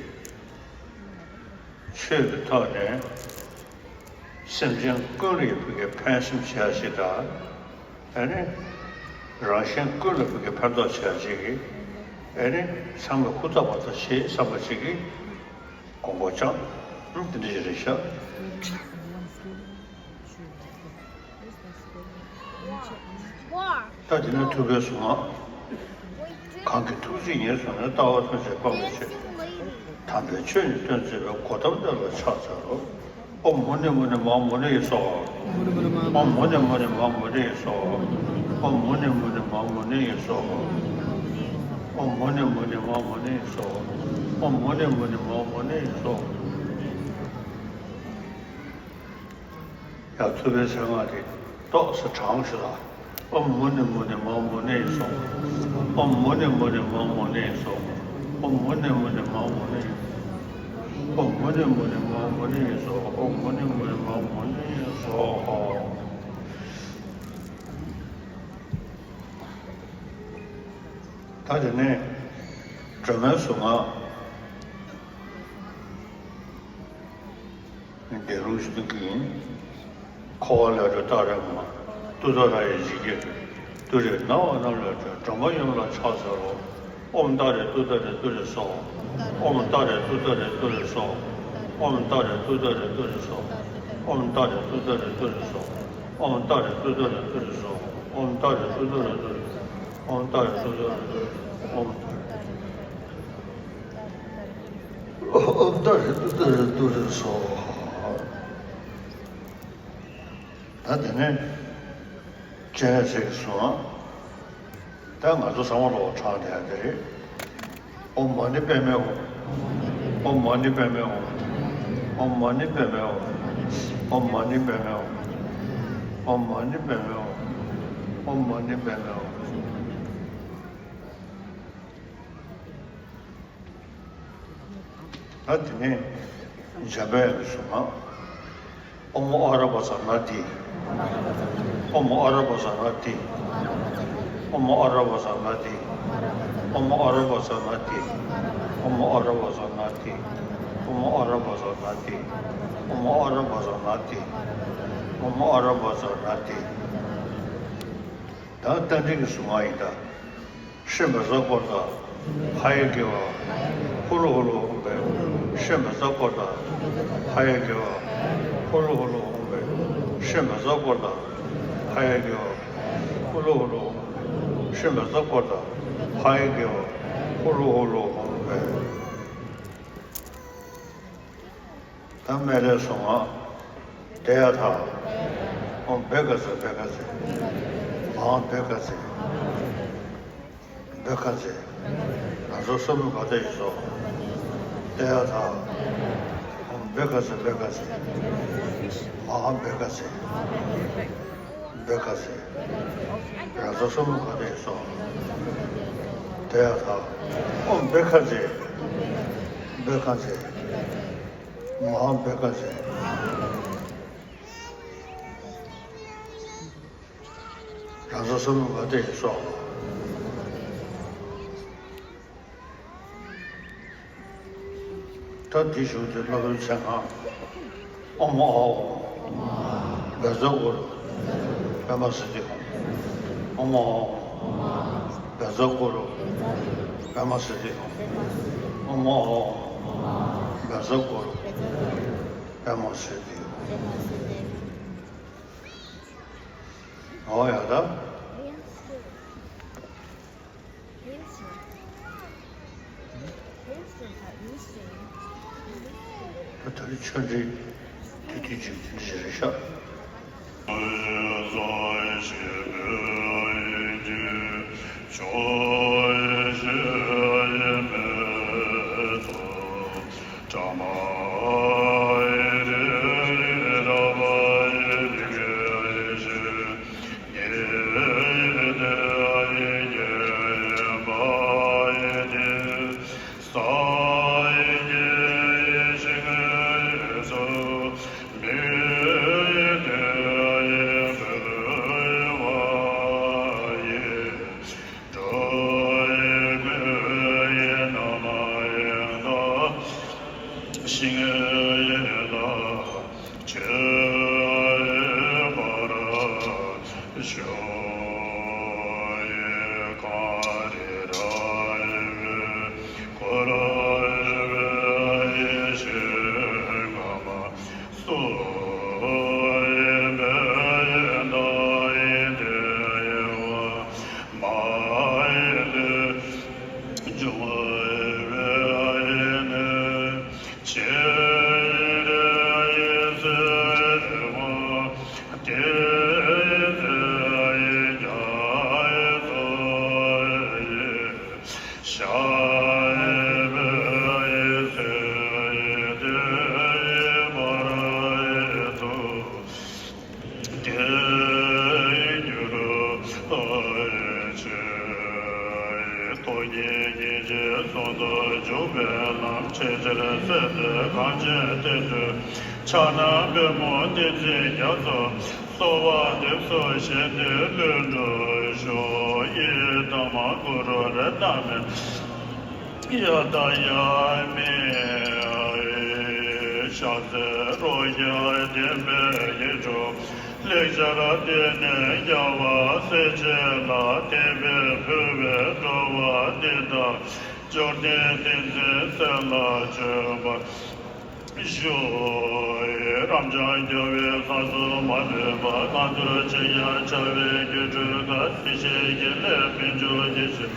ཆོས་ཀྱི་ཐོག་ནས་སེམས་ཅན་ཀུན་ལ་ཡང་ཕུགས་ཀྱི་ཕན་སེམས་བྱེད་ཡ་ཞིག་དང་། ཨ་ནི་རང་གཞན་ཀུན་ལ་ཕུགས་ཀྱི་ཕན་ཐོགས་བྱེད་ཡ་ཞིག་གི་ཨ་ནི་ཚང་མས་ཧུར་ཐག་པ་ཐག་བྱེད་བསམ་པ་ཞིག་གི་དགོངས་པ་བཅངས། ཨང་། དེ་འདྲ་ཞིག་རེད་ཤག་ད་དེ་ནས་ཐུབ་པའི་གཟུངས་སྔགས། གང་གི་ཐུགས་རྗེས་ཉེར་བཟུང་ནས། ལྟ་བ་ཐམས་ཅད་སྤང་བའི་ཕྱིར། དམ་པའི་ཆོས་ནི་སྟོན་མཛད་པའི། གོ་ཏམ་དེ་ལ་ཕྱག་འཚལ་ལོ། ཨོཾ་མུ་ནེ་མུ་ནེ་མ་ཧཱ་མུ་ནེ་ཡེ་སྭཱ་ཧཱ། ཨོཾ་མུ་ནེ་མུ་ནེ་མ་ཧཱ་མུ་ནེ་ཡེ་སྭཱ་ཧཱ། ཨོཾ་མུ་ནེ་མུ་ནེ་མ་ཧཱ་མུ་ནེ་ཡེ་སྭཱ་ཧཱ། ཨོཾ་མུ་ནེ་མུ་ནེ་མ་ཧཱ་མུ་ནེ་ཡེ་སྭཱ་ཧཱ། ཨོཾ་མུ་ནེ་མུ་ནེ་མ་ཧཱ་མུ་ནེ་ཡེ་སྭཱ་ཧཱ། ཡང་ཐུབ་པའི་གཟེངས་སྔགས་དེ་ཏོག་ཙམ་བགྲང་ཞིག་ལ། ཨོཾ་མུ་ནེ་མུ་ནེ་མ་ཧཱ་མུ་ནེ་ཡེ་སྭཱ་ཧཱ། ཨོཾ་མུ་ནེ་མུ་ནེ་མ་ཧཱ་མུ་ནེ་ཡེ་སྭཱ་ཧཱ། ཨོཾ་མུ་ནེ་མུ་ནེ་མ་ཧཱ་མུ་ནེ་ཡེ། ཨོཾ་མུ་ནེ་མུ་ནེ་མ་ཧཱ་མུ་ནེ་ཡེ་སྭཱ་ཧཱ། ཨོཾ་མུ་ནེ་མུ་ནེ་མ་ཧཱ་མུ་ནེ་ཡེ་སྭཱ་ཧཱ། ད་དེ་ནས་སྒྲོལ་མའི་གཟུངས་སྔགས། བཟླས་ལུང་ཞུ་གི་ཡིན། འཁོར་བ་ལས་སྒྲོལ་ཏཱ་རེ་མ། ཏུཏྟཱ་ར་ཡེ་ཇི་སྐད་དུ། ཏུ་རེ་ན་བ་ན་ལས་སྒྲོལ་སྒྲོལ་མ་ཡུམ་ལ་ཕྱག་འཚལ་ལོ། ཨོཾ་ཏཱ་རེ་ཏུཏྟཱ་རེ་ཏུ་རེ་སྭཱ་ཧཱ། ཨོཾ་ཏཱ་རེ་ཏུཏྟཱ་རེ་ཏུ་རེ་སྭཱ་ཧཱ། ཨོཾ་ཏཱ་རེ་ཏུཏྟཱ་རེ་ཏུ་རེ་སྭཱ་ཧཱ། ཨོཾ་ཏཱ་རེ་ཏུཏྟཱ་རེ་ཏུ་རེ་སྭཱ་ཧཱ། ཨོཾ་ཏཱ་རེ་ཏུཏྟཱ་རེ་ཏུ་རེ་སྭཱ་ཧཱ། ཨོཾ་ཏཱ་རེ་ཏུཏྟཱ་རེ་ཏུ་རེ་སྭཱ་ཧཱ། ཨོཾ་ཏཱ་རེ་ཏུཏྟཱ་རེ་ཏུ་རེ་སྭཱ་ཧཱ། ཨོཾ་ཏཱ་རེ། ཨོཾ་ཏཱ་རེ་ཏུཏྟཱ་རེ་ཏུ་རེ་སྭཱ་ཧཱ། ད་དེ་ནས་སྤྱན་རས་གཟིགས་ཀྱི་གཟུངས་སྔགས། ད་ང་ཚོ་ཚང་མ་ལོག་བགྲང་བསྡད་ཡ་དེ་རེད། ཨོཾ་མ་ཎི་པདྨེ་ཧཱུྃ། ཨོཾ་མ་ཎི་པདྨེ་ཧཱུྃ། ཨོཾ་མ་ཎི་པདྨེ་ཧཱུྃ། ཨོཾ་མ་ཎི་པདྨེ་ཧཱུྃ། ཨོཾ་མ་ཎི་པདྨེ་ཧཱུྃ། ཨོཾ་མ་ཎི་པདྨེ་ཧཱུྃ། ད་དེ་ནས་འཇམ་དཔལ་གྱི་གཟུངས་སྔགས། ཨོཾ་ཨ་ར་པ་ཙ་ན་དྷཱིཿ། ཨོཾ་ཨ་ར་པ་ཙ་ན་དྷཱིཿ། ཨོཾ་ཨ་ར་པ་ཙ་ན་དྷཱིཿ། ཨོཾ་ཨ་ར་པ་ཙ་ན་དྷཱིཿ། ཨོཾ་ཨ་ར་པ་ཙ་ན་དྷཱིཿ། ཨོཾ་ཨ་ར་པ་ཙ་ན་དྷཱིཿ། ཨོཾ་ཨ་ར་པ་ཙ་ན་དྷཱིཿ། ཨོཾ་ཨ་ར་པ་ཙ་ན་དྷཱིཿ། ད་རྟ་མགྲིན་གྱི་གཟུངས་སྔགས་ཡིན་ད། ཧྲཱིཿབཛྲ་གྷོ་ཏ། ཧ་ཡ་གྷི་ཝ། ཧུ་ལུ་ཧུ་ལུ་ཧཱུྃ་ཕཊ། ཧྲཱིཿབཛྲ་གྷོ་ཏ། ཧ་ཡ་གྷི་ཝ། ཧུ་ལུ་ཧུ་ལུ་ཧཱུྃ་ཕཊ། ཧྲཱིཿབཛྲ་གྷོ་ཏ། ཧ་ཡ་གྷི་ཝ། ཧུ་ལུ་ཧུ་ལུ་ཧཱུྃ་ཕཊ། ཧྲཱིཿབཛྲ་གྷོ་ཏ། ཧ་ཡ་གྷི་ཝ། ཧུ་ལུ་ཧུ་ལུ་ཧཱུྃ་ཕཊ། ད་སྨན་བླའི་གཟུངས་སྔགས། ཏདྱ་ཐཱ། ཨོཾ་བྷཻ་ཥ་ཛྱེ་བྷཻ་ཥ་ཛྱེ། མ་ཧཱ་བྷཻ་ཥ་ཛྱེ། བྷཻ་ཥ་ཛྱེ། རང་རྫོགས་གསུམ་ལ་ག་དེ་ཡིན་སོགས། ཏདྱ་ཐཱ། ཨོཾ་བྷཻ་ཥ་ཛྱེ་བྷཻ་ཥ་ཛྱེ། མ་ཧཱ་བྷཻ་ཥ་ཛྱེ། བྷཻ་ཥ་ཛྱེ། རང་རྫོགས་གསུམ་ལ་ག་དེ་ཡིན་སོགས། ཏདྱ་ཐཱ། ཨོཾ་བྷཻ་ཥ་ཛྱེ། བྷཻ་ཥ་ཛྱེ། མ་ཧཱ་བྷཻ་ཥ་ཛྱེ། རང་རྫོགས་གསུམ་ལ་ག་དེ་ཡིན་སོགས། ད་འདི་ཞུ་དེ་སློབ་དཔོན་མཚན་སྔགས། ཨོཾ་ཨཱཿཧཱུྃ། བཛྲ་གུ་རུ། པདྨ་སིདྡྷི་ཧཱུྃ། ཨོཾ་ཨཱཿཧཱུྃ། བཛྲ་གུ་རུ། པདྨ་སིདྡྷི་ཧཱུྃ། ཨོཾ་ཨཱཿཧཱུྃ། བཛྲ་གུ་རུ། པདྨ་སིདྡྷི་ཧཱུྃ། ཨོ་ཡ་ད། ད་རེས་ཆོས་འབྲེལ་དེ་དུས་ཅིག་དེ་འདྲ་ཞིག་རེད་ཤག་ཕྱག་ན་པདྨོ་བསྟན་འཛིན་རྒྱ་མཚོ། གསོལ་བ་འདེབས་སོ་བཞེད་དོན་ཀླུ་འགྲོ་ཤོག་ཡི་དམ་གུ་རུ་རཏྣ་མེ་ཡ་ད་ཡ་མི་ཤ་ཚེ་རོ་ཡ་བདེན་པའི་ཡེ་འགྲོ་ལེགས་སྦྱར་སྡེ་སྣོད་རྒྱལ་བ་སྲས་བཅས་ལ་དད་པས་ཕུལ་བའི་འགྲོ་བ་འདི་དག་འབྱོར་ལྡན་བསྟན་འཛིན་སྲས་ལ་བྱོན་པར་ཞུ། རབ་འབྱམས་རྒྱལ་བའི་ས་གསུམ་མ་ལུས་པ། གང་འདུལ་ཕྱིར་ཡང་བྱ་བའི་སྒྱུ་འཕྲུལ་དགའ། སྲིད་ཞིའི་དགེ་ལེགས་ཕུན་ཚོགས་ཀྱི་ཕྱིར།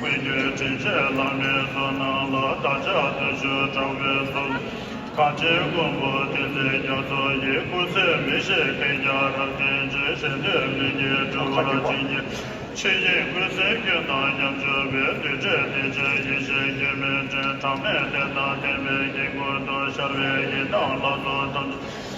ཀུན་ཁྱབ་དྲིན་ཅན་བླ་མའི་ཚོགས་རྣམས་ལ། བདག་ཅག་བདུད་ཕྱོགས་དྲག་པོའི་ཚོགས། གངས་ཅན་མགོན་པོ་བསྟན་འཛིན་རྒྱ་མཚོ་ཡི། སྐུ་ཚེ་མི་ཤིགས་བསྐལ་བརྒྱར་རབ་བརྟན་ཅིང་། གཞན་དོན་ལྷུན་གྱིས་འགྲུབ་པར་བྱིན་གྱིས། ཆོས་དབྱིངས་ཀུན་གསལ་ཀུན་དང་མཉམ་སྦྱོར་བའི། རྡུལ་བྲལ་བདེ་ཆེན་ཡེ་ཤེས་སྐྱེ་མེད་སྤྲིན། གྲངས་མེད་བདེ་དང་ལྡན་པའི་དཀྱིལ་འཁོར་དུ། ཤར་བའི་ཡེ་དམ་ལྷ་ཚོགས་ཐམས་ཅད།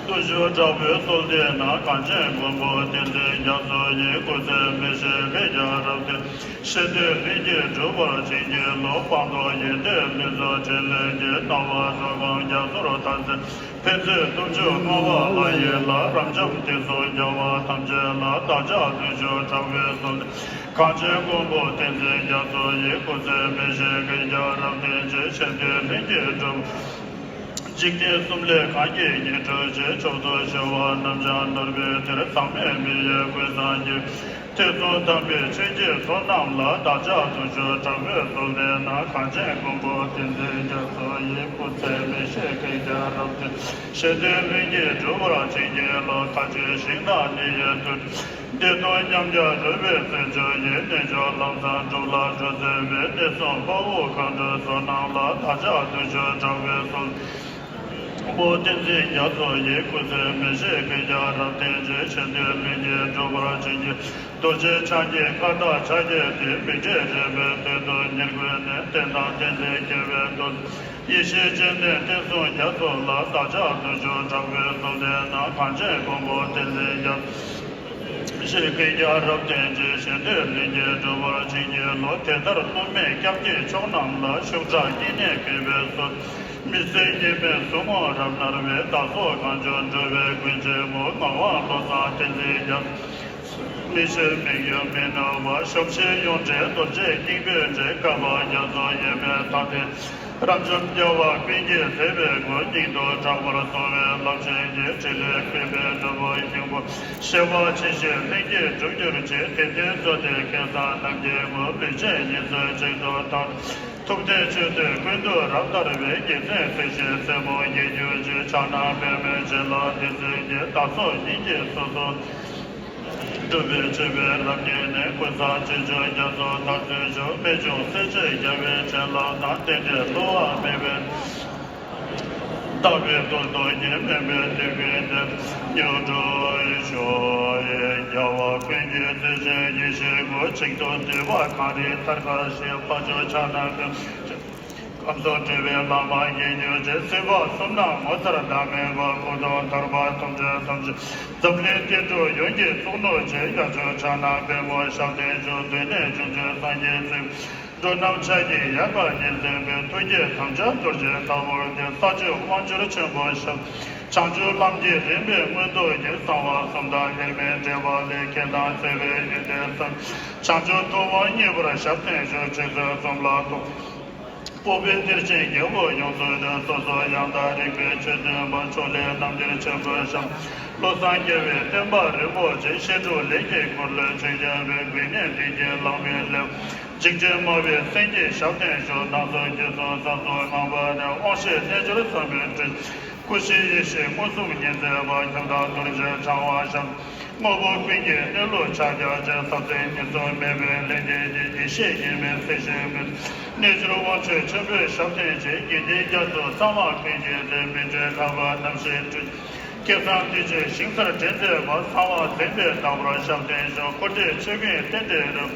བདུད་ཕྱོགས་དྲག་པོའི་གསོལ་འདེབས་ན། གངས་ཅན་མགོན་པོ་བསྟན་འཛིན་རྒྱ་མཚོ་ཡི། སྐུ་ཚེ་མི་ཤིགས་བསྐལ་བརྒྱར་རབ་བརྟན། གཞན་དོན་ལྷུན་གྱིས་འགྲུབ་པར་བྱིན་གྱིས་རློབས། སྤངས་རྟོགས་ཡོན་ཏན་ལུས་རྩལ་ཕྲིན་ལས་ཀྱིས། སྣང་བ་རོ་གང་རྒྱ་མཚོར་འཐག་འཛིན། ཕན་ཚུན་སྟོབས་བཅུ་མངའ་བ་ལྷ་ཡི་ལྷ། རབ་འབྱམས་དེ་སོགས་རྒྱལ་བ་ཐམས་ཅད་ལ། བདག་ཅག་བདུད་ཕྱོགས་དྲག་པོའི་གསོལ་འདེབས། གངས་ཅན་མགོན་པོ་བསྟན་འཛིན་རྒྱ་མཚོ་ཡི། སྐུ་ཚེ་མི་ཤིགས་བསྐལ་བརྒྱར་རབ་བརྟན་ཅིང་། གཞན་དོན་ལྷུན་གྱིས་འགྲུབ། འཇིག་རྟེན་གསུམ་ལས་གང་སྐྱེས་ཉིད་སྒྲོལ་ཅིང་། མཆོག་ཏུ་གཞོལ་བ་རྣམས་ཀྱང་ནོར་བུའི་གཏེར། ཚང་མས་མི་ཡི་ཀུན་བཟང་རྒྱུད། ཐེ་ཚོམ་དམ་པའི་ཆོས་ཀྱི་ཚོགས་རྣམས་ལ། བདག་ཅག་བདུད་ཕྱོགས་དྲག་པོའི་གསོལ་འདེབས་ན། གངས་ཅན་མགོན་པོ་བསྟན་འཛིན་རྒྱ་མཚོ་ཡི། སྐུ་ཚེ་མི་ཤིགས་བསྐལ་བརྒྱར་རབ་བརྟན། གཞན་དོན་ལྷུན་གྱིས་འགྲུབ་པར་བྱིན་གྱིས་རློབས། མཐའ་བརྒྱད་ཞིང་དང་ནི་ཡི་དུར་ཁྲོད། བདེ་སྟོང་ཉམས་བརྒྱ་རོལ་པའི་རྩེ་མཆོག་ཡི། རྣལ་འབྱོར་ལམ་བཟང་སྒྲུབ་ལ་འགྲོ་འཛིན་པའི། གནས་གསུམ་དཔའ་བོ་མཁའ་འགྲོའི་ཚོགས་རྣམས་ལ། བདག་ཅག་བདུད་ཕྱོགས་དྲག་པོའི་གསོལ། མགོན་པོ་བསྟན་འཛིན་རྒྱ་མཚོ་ཡི། སྐུ་ཚེ་མི་ཤིགས་བསྐལ་བརྒྱར་རབ་བརྟན་ཅིང་། གཞན་དོན་ལྷུན་གྱིས་འགྲུབ་པར་བྱིན་གྱིས། རྡོ་རྗེ་འཆང་གི་བཀའ་རྟགས་ཕྱག་རྒྱའི་གཏེར། མི་འབྲལ་རིག་པའི་གཏེར་དུ་ཉེར་བསྒོས་ནས། བསྟན་དང་བསྟན་འཛིན་རྒྱལ་བའི་མདོ། ཡེ་ཤེས་སྤྱན་ལྡན་བསྟན་སྲུང་རྒྱ་མཚོ་ལ། བདག་ཅག་བདུད་ཕྱོགས་དྲག་པོའི་གསོལ་འདེབས་ན། གངས་ཅན་མགོན་པོ་བསྟན་འཛིན་རྒྱ། ཤིགས་བསྐལ་བརྒྱར་རབ་བརྟན་ཅིང་། གཞན་དོན་ལྷུན་གྱིས་འགྲུབ་པར་བྱིན་གྱིས་རློབས། དེ་ལྟར་བསླུ་མེད་སྐྱབས་ཀྱི་མཆོག་རྣམས་ལ། ཤུགས་དྲག་བསྙེན་གནས་གུས་པས་གསོལ། མི་བསྲུན་སྙིང་པོའི་ཟུག་རྔུ་རབ་མནར་བའི། བདག་སོགས་གང་བྱུང་འགྲོ་བའི་མགོན་ཆེན་པོ། ངག་དབང་བློ་བཟང་བསྟན་འཛིན་རྒྱ། མི་ཤེས་མི་འགྱུར་མི་ནུབ་པ། ཞབས་ཕྱི་ཡོངས་བྲལ་རྡོ་རྗེ་སྙིང་པོའི་རྗེ། བསྐལ་པ་རྒྱ་མཚོ་དབྱེར་མེད་མཐའ་རྟེན། རབ་འབྱམས་རྒྱལ་བ་ཀུན་གྱི་མཛད་པའི་སྒོ། སྙིང་དུ་གྲགས་པར་གསོལ་བའི་རླབས་ཆེན་གྱི། ཕྲིན་ལས་ཀུན་པའི་ནོར་བུ་སྙིང་པོ། བྱེ་བ་ཕྱིས་ཕྱིས་ལྷུན་གྱིས་གྲུབ་གྱུར་ཅིག་དེ་སྟེང་གཙོ་དེ་ཁེ་བཟང་རྣམས་ཀྱི་མགོན། ལུས་ཅན་ཉེར་འཚོའི་གཅིག་ཏུ་དག་ཐུབ་བསྟན་ཆོས་སྡེ་ཀུན་ཏུ་རབ་དར་བའི། རྒྱལ་མཚན་གསལ་ཞིང་སྲས་པོ་རྒྱལ་གྱུར་ཅིག་ཕྱག་ན་པདྨོའི་བྱིན་རླབས་བསྟན་འཛིན་གྱི། བདག་སོགས་སྙིང་རྗེ་སོ་སོར། སྒྲུབ་པའི་མཆོད་པའི་རབ་བརྙེས་ནས། ཀུན་བཟང་ཆོས་སྐྱོང་རྒྱ་མཚོ་དར་ཚུལ་ཞུ། རྨད་བྱུང་སྲས་བཅས་རྒྱལ་བའི་བྱིན་རླབས་དང་། རྟེན་འབྲེལ་བསླུ་བ་མེད་པའི་ལྟ་བའི་ཐུགས་རྟོག་གཉིས་མེད་པའི་དེ་ཀུན་ཏུ་མྱུར་འགྲུབ་ཤོག། རྒྱལ་བ་ཀུན་གྱི་བརྩེ་ཆེན་ཡེ་ཤེས་སྐུ། ཆིག་ཏུ་བསྡུས་པ་གངས་རིའི་ལྟར་ཁ་ཤས། འཕགས་མཆོག་ཕྱག་ན་རྡུལ། ཁམས་གསུམ་སྤྲུལ་པའི་བླ་མ་དགྱེས་གྱུར་ཅིག། སྲིད་པ་གསུམ་ན་ངོ་མཚར་ཟླ་མེད་པ། སྐུ་གདུང་དར་པ་ཐུགས་སྤྲུལ་ཐམས་ཅད། འཛམ་གླིང་སྟེང་དུ་ཡོངས་ཀྱི་གཙུག་ནོར་ཆེ། དབྱར་ཆོས་ཕྱག་ན་པདྨོ་ཞབས་བརྟན་ཞུ། འདི་ནས་བྱུང་ཚུལ་སངས་རྒྱས་ཚིག། འགྲོ་རྣམས་ཕྱག་གི་ཡལ་ག་ཉིད་ཟིན་པའི། ཐུགས་བསྐྱེད་དམ་བཅའ་རྡོ་རྗེ་ལྟ་བུར་ལྡན། ས་བཅུ་དབང་བསྒྱུར་ཆེན་པོ་ཞབས། བྱང་ཆུབ་ལམ་གྱི་རིམ་པའི་མངོན་རྟོགས་ཀྱི། གསང་བ་གསུམ་དང་དབྱེར་མེད་འབྲེལ་བ་ལས། མཁྱེན་དང་བརྩེ་བའི་ཡོན་ཏན་གསུམ། བྱང་ཆུབ་ཐུབ་དབང་བརྙེས་པར་ཞབས་བརྟན་ཞུ། ཆོས་སྲོལ་གསུམ་ལ་གཏོགས། སྤོབས་པའི་གཏེར་ཆེན་རྒྱལ་པོ་ཡོངས་སུ་གྲོལ། སོ་སོ་ཡང་དག་རིག་པའི་ཆོས་སྟོན་པ། ཕྱོགས་ལས་རྣམ་འདྲེན་ཆེན་པོའི་ཞབས། བློ་བཟང་རྒྱལ་བའི་བསྟན་པ་རིན་པོ་ཆེ། བཤད་སྒྲུབ་ལས་ཀྱི་འཁོར་ལོས་ཆོས་རྒྱལ་བའི། དགེ་བསྙེན་བསྟེན་གྱི་ལག་མི་ལེན། འཇིགས་བྱེད་མ་བུའི་སེང་གེ་ཞབས་བརྟན་ཞུ། སྣང་སྲིད་རྒྱུད་གསུམ་ས་གསུམ་ངང་པ་ནས། དབང་ཤེས་རྣལ་འབྱོར་ཟབ་མོའི་སྤྲུལ། སྐུ་བཞིའི་ཡེ་ཤེས་མངོན་སུམ་ཉིད་མཛད་པ། ཁྱབ་བདག་རྡོ་རྗེ་འཆང་བ་ཞབས། དངོས་པོ་ཀུན་གྱི་གནས་ལུགས་ཕྱག་རྒྱ་ཆེ། ཟབ་ཟིན་གཉིས་སུ་མེད་པའི་ལྷན་སྐྱེས་ཀྱི། ཡེ་ཤེས་དབྱེར་མེད་སྲིད་ཞིའི་མེ། རྣལ་འབྱོར་དབང་ཕྱུག་ཆེན་པོའི་ཞབས་བརྟན་ཞུ། དགེ་འདུན་རྒྱ་མཚོ་གསང་བ་ཀུན་གྱི་སྡེ། སྨིན་གྲོལ་ལྷ་པ་རྣམ་ཤེས་སྤྲུལ། སྐལ་བཟང་བདུད་རྩིའི་ཞིང་སར་འདྲེན་མཛད་པ། གསང་བ་འཛིན་པའི་བདག་པོར་ཞབས་བརྟན་ཞུ། འཁོར་འདས་ཆོས་ཀུན་རྟེན་འབྲེལ་རབ།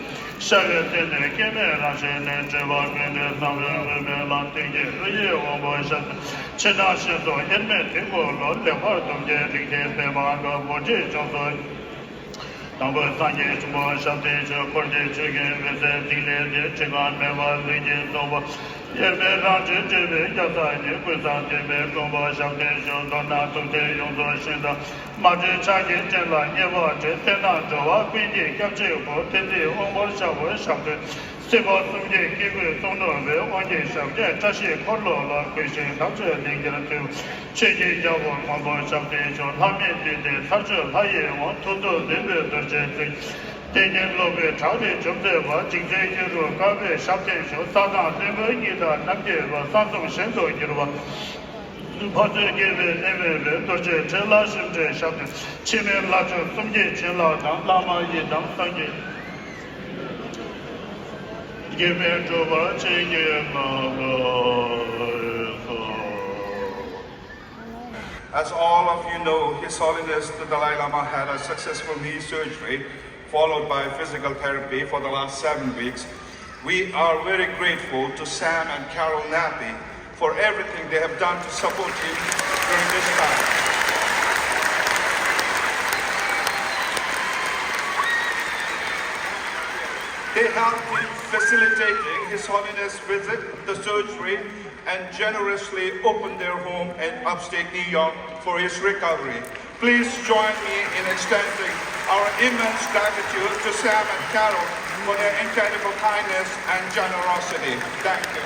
ཤར་བའི་སྟེང་ནས་སྐྱེ་མེད་རང་བཞིན་ནས། སྤྲུལ་པ་ཀུན་འདུས་བསམ་ཡས་དབུ་མའི་ལམ། གཏན་གྱི་ལྷ་ཡི་དབང་པོ་ཞབས། ཕྱི་ནང་ཞིང་གསུམ་དབྱེར་མེད་དེ་ཀུན་ལ། ལེགས་པར་གདུང་བྱེད་རིགས་ཀྱི་པདྨ་འགྲོ། བོད་ཀྱི་ལྗོངས་སུ། དང་པོ་སངས་རྒྱས་བྱུང་བ་ཞབས་བརྟན་ཞུ། འཁོར་འདས་ཆོས་ཀུན་འོད་གསལ་ཐིག་ལེ་སྟེང་། འཁྲི་ཁང་མེད་པ་ལུས་ཀྱི་རྫོགས་པ། དབྱེར་མེད་རང་བཞིན་སྤྲུལ་པའི་རྒྱལ་སྲས་ཉིད། ཀུན་བཟང་བསྟན་པའི་མགོན་པོ་ཞབས་བརྟན་ཞུ། མདོར་ན་ཐུགས་རྗེ་ཡོངས་རྫོགས་ཤིང་རྟ། མ་བྲལ་ཕྱག་གི་སྤྱན་ལ་བརྙེས་པ་བྲལ། བསྟན་དང་འགྲོ་བ་ཀུན་གྱི་སྐྱབས་གཅིག་པུ། བསྟན་འཛིན་དབང་པོར་ཤར་བ་ཞབས་བརྟན། སྲིད་པ་གསུམ་གྱི་སྐྱེ་དགུའི་གཙུག་ནོར་བུ། དབང་གི་ཞབས་ཀྱིས་བཀྲ་ཤིས་འཁོར་ལོ་ལ། གུས་ཤིང་བདག་སྤྱོད་ལྡན་གྱུར་ཅིག། ཆོས་ཀྱི་རྒྱལ་པོ་མགོན་པོ་ཞབས་བརྟན་ཞུ། ལྷ་མིའི་འདུས་སྡེ་མཐར་ཕྱིན་ལྷ་ཡི་དབང་། ཐུགས་རྡོ་འཛིན་པའི་རྡོ་རྗེའི་ཚིག། བསྟན་གཉིས་སློབ་དཔོན་བྲག་རི་འཇོམས་མཛད་པ། འཇིག་རྟེན་བསྐྱེད་རིམ་དཀའ་བས་ཞབས་བརྟན་ཞུ། ས་དང་བློན་པོ་གཉིས་དང་རྣམ་རྒྱལ་བ། གསང་རྩོམ་གཞན་དུ་གྱུར་པ། ཕ་ཚོད་དགྱེས་པའི་གནས་མེད་པའི། རྡོ་རྗེ་ཕྲིན་ལས་ཞིང་བྲན་ཞབས་བརྟན། འཆི་མེད་ལྷ་མཆོག་གསུམ་གྱི་བྱིན་རླབས་དང་། བླ་མ་ཡི་དམ་སངས་རྒྱས། དགེ་བའི་གྲུབ་པ་ཆེན་གྱི་ངག་ལ་གསོལ། As all of you know, His Holiness the Dalai Lama had a successful knee surgery followed by physical therapy for the last seven weeks. We are very grateful to Sam and Carol Nappi for everything they have done to support him during this time. They helped in facilitating His Holiness' visit, the surgery, and generously opened their home in upstate New York for his recovery. Please join me in extending our immense gratitude to Sam and Carol for their incredible kindness and generosity. Thank you.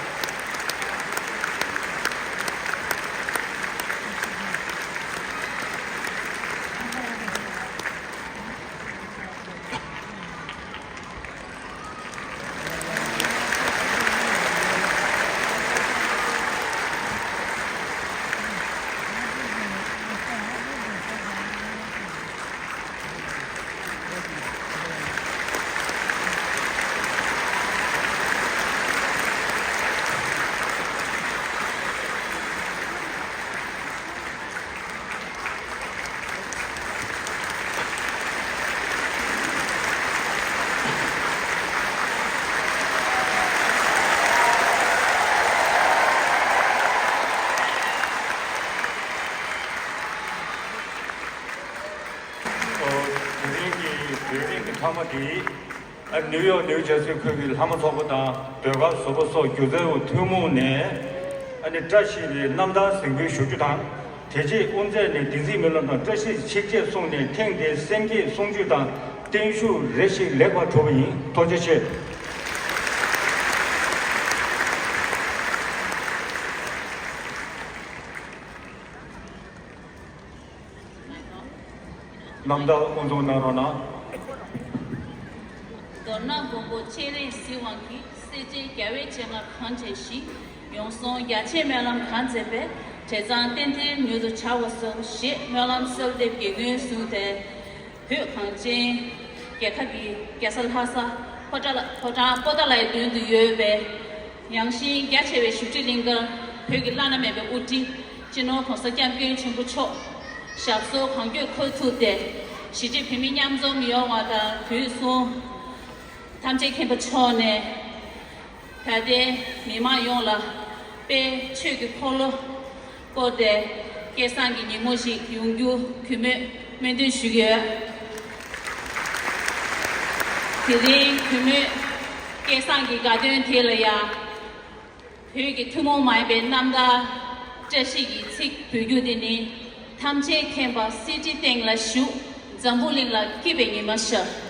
དེ་རིང་གི་དེ་རིང་གི་ཐ་མ་དེ། ཨ། ནིའུ་ཡོག་ནིའུ་ཇར་སི་ཁུལ་གྱི་ལྷ་མོ་ཚོགས་པ་དང་། ཟློས་གར་བཟོ་པ་སོགས་སྒྱུ་རྩལ་བ་ཐུན་མོང་ནས། ཨ་ནི་བཀྲ་ཤིས་པའི་རྣམ་ཐར་གཟིགས་འབུལ་ཞུ་རྒྱུ་དང་། དེ་རྗེས་དབུ་མཛད་ནས་བདེན་ཚིག་སྨོན་ལམ་དང་བཀྲ་ཤིས་ཆིག་བརྒྱད་གསུངས་ནས། ཐེངས་འདིའི་སེམས་བསྐྱེད་གསུང་ཆོས་དང་བརྟན་བཞུགས་རེ་ཞིག་ལེགས་པར་གྲུབ་པ་ཡིན། ཐུགས་རྗེ་ཆེ། རྣམ་ཐར་དབུ་འཛུགས་གནང་རོགས་གནང་། མདོར་ན་མགོན་པོ་སྤྱན་རས་གཟིགས་དབང་གིས་སྲས་བཅས་རྒྱལ་བའི་སྤྱན་སྔར་གང་བྱས་ཤིང་། ཡོངས་བཟུང་རྒྱ་ཆེའི་སྨོན་ལམ་གང་མཛད་པའི། བྲེ་ཚང་རྟེན་མཐིལ་མྱུར་དུ་འཆར་བར་ཤོག་ཞེས་སྨོན་ལམ་གསོལ་འདེབས་དགེ་འདུན་གསུམ་དང་། བོད་གངས་ཅན། རྒྱལ་ཁབ་ཀྱི་རྒྱལ་ས་ལྷ་ས་ཕོ་བྲང་ལ་ཕོ་བྲང་པོ་ཏཱ་ལའི་མདུན་དུ་ཡོད་པའི་ཡངས་ཤིང་རྒྱ་ཆེ་བའི་བཞུགས་ཁྲི་གླིང་གར་བོད་ཀྱི་བླ་ན་མེད་པའི་དབུ་ཁྲིད་སྤྱི་ནོར་༸གོང་ས་༸སྐྱབས་མགོན་ཆེན་པོ་མཆོག་ཞབས་སོར་གང་མགྱོགས་འཁོད་ཐུབ་སྟེ་གཞིས་བྱེས་བོད་མི་མཉམ་འཛོམས་ཡོང་བ་དང་དུས་གསུམ་ཐམས་ཅད་མཁྱེན་པ་མཆོག་ནས། ད་ལྟའི་མི་མང་ཡོངས་ལ་དཔལ་ཆོས་ཀྱི་འཁོར་ལོ་བསྐོར་ཏེ་སྐལ་བཟང་གི་ཉིན་མོ་ཞིག་ཡོང་རྒྱུ་གུས་མོས་སྨོན་འདུན་ཞུ་གི་ཡོད། དེ་རིང་གུས་མོས་སྐལ་བཟང་གི་དགའ་སྟོན་དེ་ལ་ཡང་བོད་ཀྱི་ཐུན་མོང་མ་ཡིན་པའི་རྣམ་ཐར་བཀྲ་ཤིས་ཀྱི་ཚིག་འབུལ་རྒྱུ་དེ་ནི། ཐམས་ཅད་མཁྱེན་པ་གསེར་ཁྲིའི་སྟེང་ལ་བཞུགས། འཛམ་བུ་གླིང་ལ་སྐྱིད་པའི་ཉི་མ་ཤར།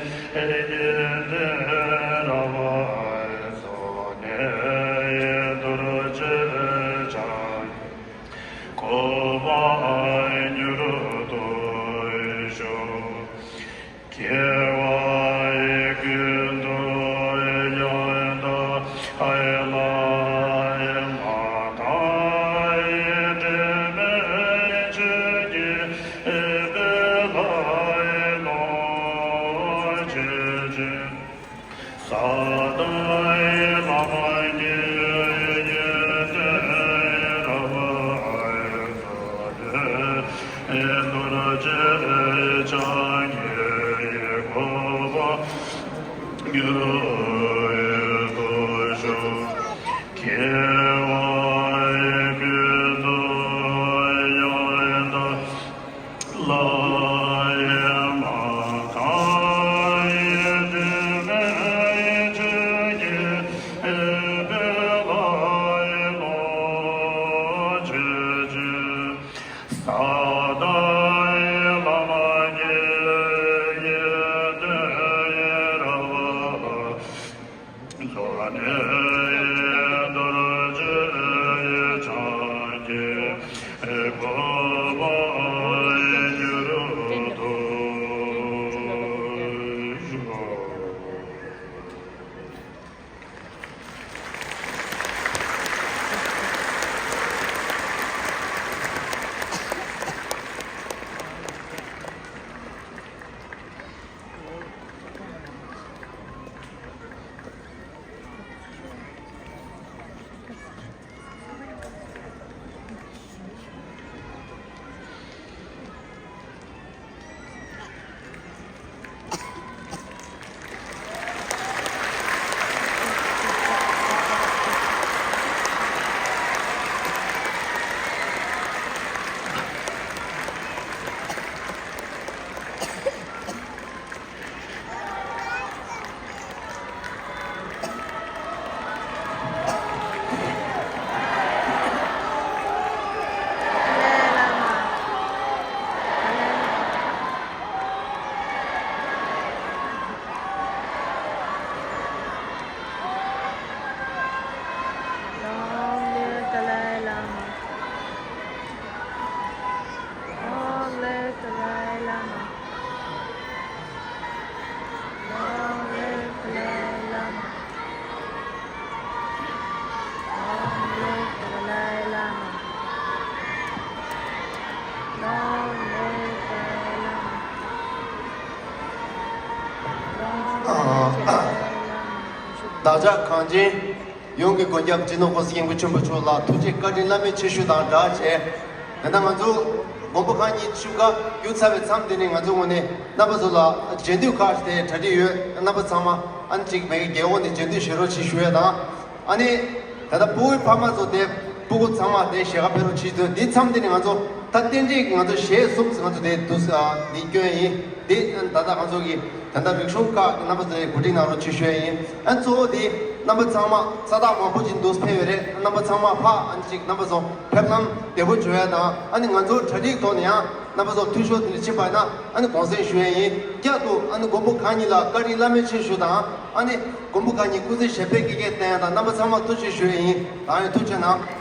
ཡི་གེ་འདི་ར་བ་སོགས་ནས་རྡོ་རྗེ་འཆང་གི་གོ་འཕང་མྱུར་དུ་ཤོག་སྐྱེ་བ་ཀུན་ཏུ་ཡང་དག་ལ་མ་ཐར་དྲི་མེད་ཆོས་ཀྱི་དཔལ་ལ་ལོངས་སྤྱོད་ཅིང་། ས་དང་བླ་མ་དགེ་བའི་བསྟན་རབ་སོ་བདུན། རྡོ་རྗེ་འཆང་གི་གོ་འཕང་མྱུར་དུ་ཤོག་སྐྱེ་བ་ཀུན་ཏུ་ཡང་དག་ལ་ཡང་མ་ཐར་དྲི་མེད་ཆོས་ཀྱི་དཔལ་ལ་ལོངས་སྤྱོད་ཅིང་། ས་དང་བླ་མ་དགེ་བའི་བསྟན་རབ་སོ་བདུན། རྡོ་རྗེ་འཆང་གི་གོ་འཕང་མྱུར་དུ་ཤོག Long live Dalai Lama. Long live Dalai Lama. Long live Dalai Lama. Long live Dalai Lama. Long live Dalai Lama. Long live Dalai Lama. བདག་ཅག་གངས་ཅན་ཡོངས་ཀྱི་མགོན་སྐྱབས་སྤྱི་ནོར་༸གོང་ས་༸སྐྱབས་མགོན་ཆེན་པོ་མཆོག་ལ་ཐུགས་རྗེ་བཀའ་དྲིན་བླ་མེད་ཆེ་ཞུ་དང་སྦྲགས་བྱས། ད་ལྟ་ང་ཚོ་མགོན་པོ་གང་ཉིད་བཞུགས་སྒར་བརྒྱུད་ཚར་བའི་མཚམས་དེ་ནས་ང་ཚོ་ངོས་ནས་རྣམ་པ་ཚོ་ལ་མཇལ་འདོད་ཁག་ཅིག་དེ་གྲ་སྒྲིག་ཡོད། རྣམ་པ་ཚང་མ་ཨ་ནི་ཅིག་མེ་གི་རྒྱལ་འོག་ནས་མཇལ་འདོད་བྱེད་རོགས་བྱེད་ཞུ་ཡས་དང་། ཨ་ནི་ད་ལྟ་ཕྲུ་གུའི་ཕ་མ་ཚོ་དེ་ཕྲུ་གུ་ཚང་མ་དེ་ཞལ་ཁ་ཕེབས་རོགས་བྱེད་འདོད། འདི་མཚམས་དེ་ནས་ང་ཚོ་ད་རྟེན་འབྲེལ་གྱི་ང་ཚོ་གཞས་གསུམ་ང་ཚོ་དེ་འདུག་ཨ་འདི་སྐྱོན་ཡིན། འདི་ད་ལྟ་ང་ཚོ་གི་ད་ལྟ་རིག་གཞུང་ཁག་གི་རྣམ་པ་ཚོས་གོ་སྒྲིག་གནང་རོགས་བྱེད་ཞུ་ཡ་ཡིན། ཨ་གཙོ་བོ་དེ་རྣམ་པ་ཚང་མ་ས་ཐག་མང་པོ་ཅིག་འདུག་ཕེབས་ཡོད་རེད། རྣམ་པ་ཚང་མ་ཕ་ཨ་ནི་ཅིག་རྣམ་པ་ཚོ་ཕེབས་ལམ་བདེ་པོ་བྱུང་ཡ་དང་། ཨ་ནི་ང་ཚོ་གྲ་སྒྲིག་ཐོག་ནས་ཡང་རྣམ་པ་ཚོ་འཐུས་ཤོར་དེ་འདྲ་ཕྱིན་པ་ཡིན་ན་ཨ་ནི་དགོངས་སེལ་ཞུ་ཡ་ཡིན། བསྐྱར་དུ་ཨ་ནི་མགོན་པོ་གང་ཉིད་ལ་བཀའ་དྲིན་བླ་མེད་ཆེ་ཞུ་དང་། ཨ་ནི་མགོན་པོ་གང་ཉིད་སྐུ་ཚེ་ཞབས་པད་བསྐལ་བརྒྱར་བརྟན་ཡ་དང་། རྣམ་པ་ཚང་མ་ཐུགས་རྗེ་ཆེ་ཞུ་ཡ་ཡིན། ད་ཡང་ཐུགས་རྗེ་གནང་།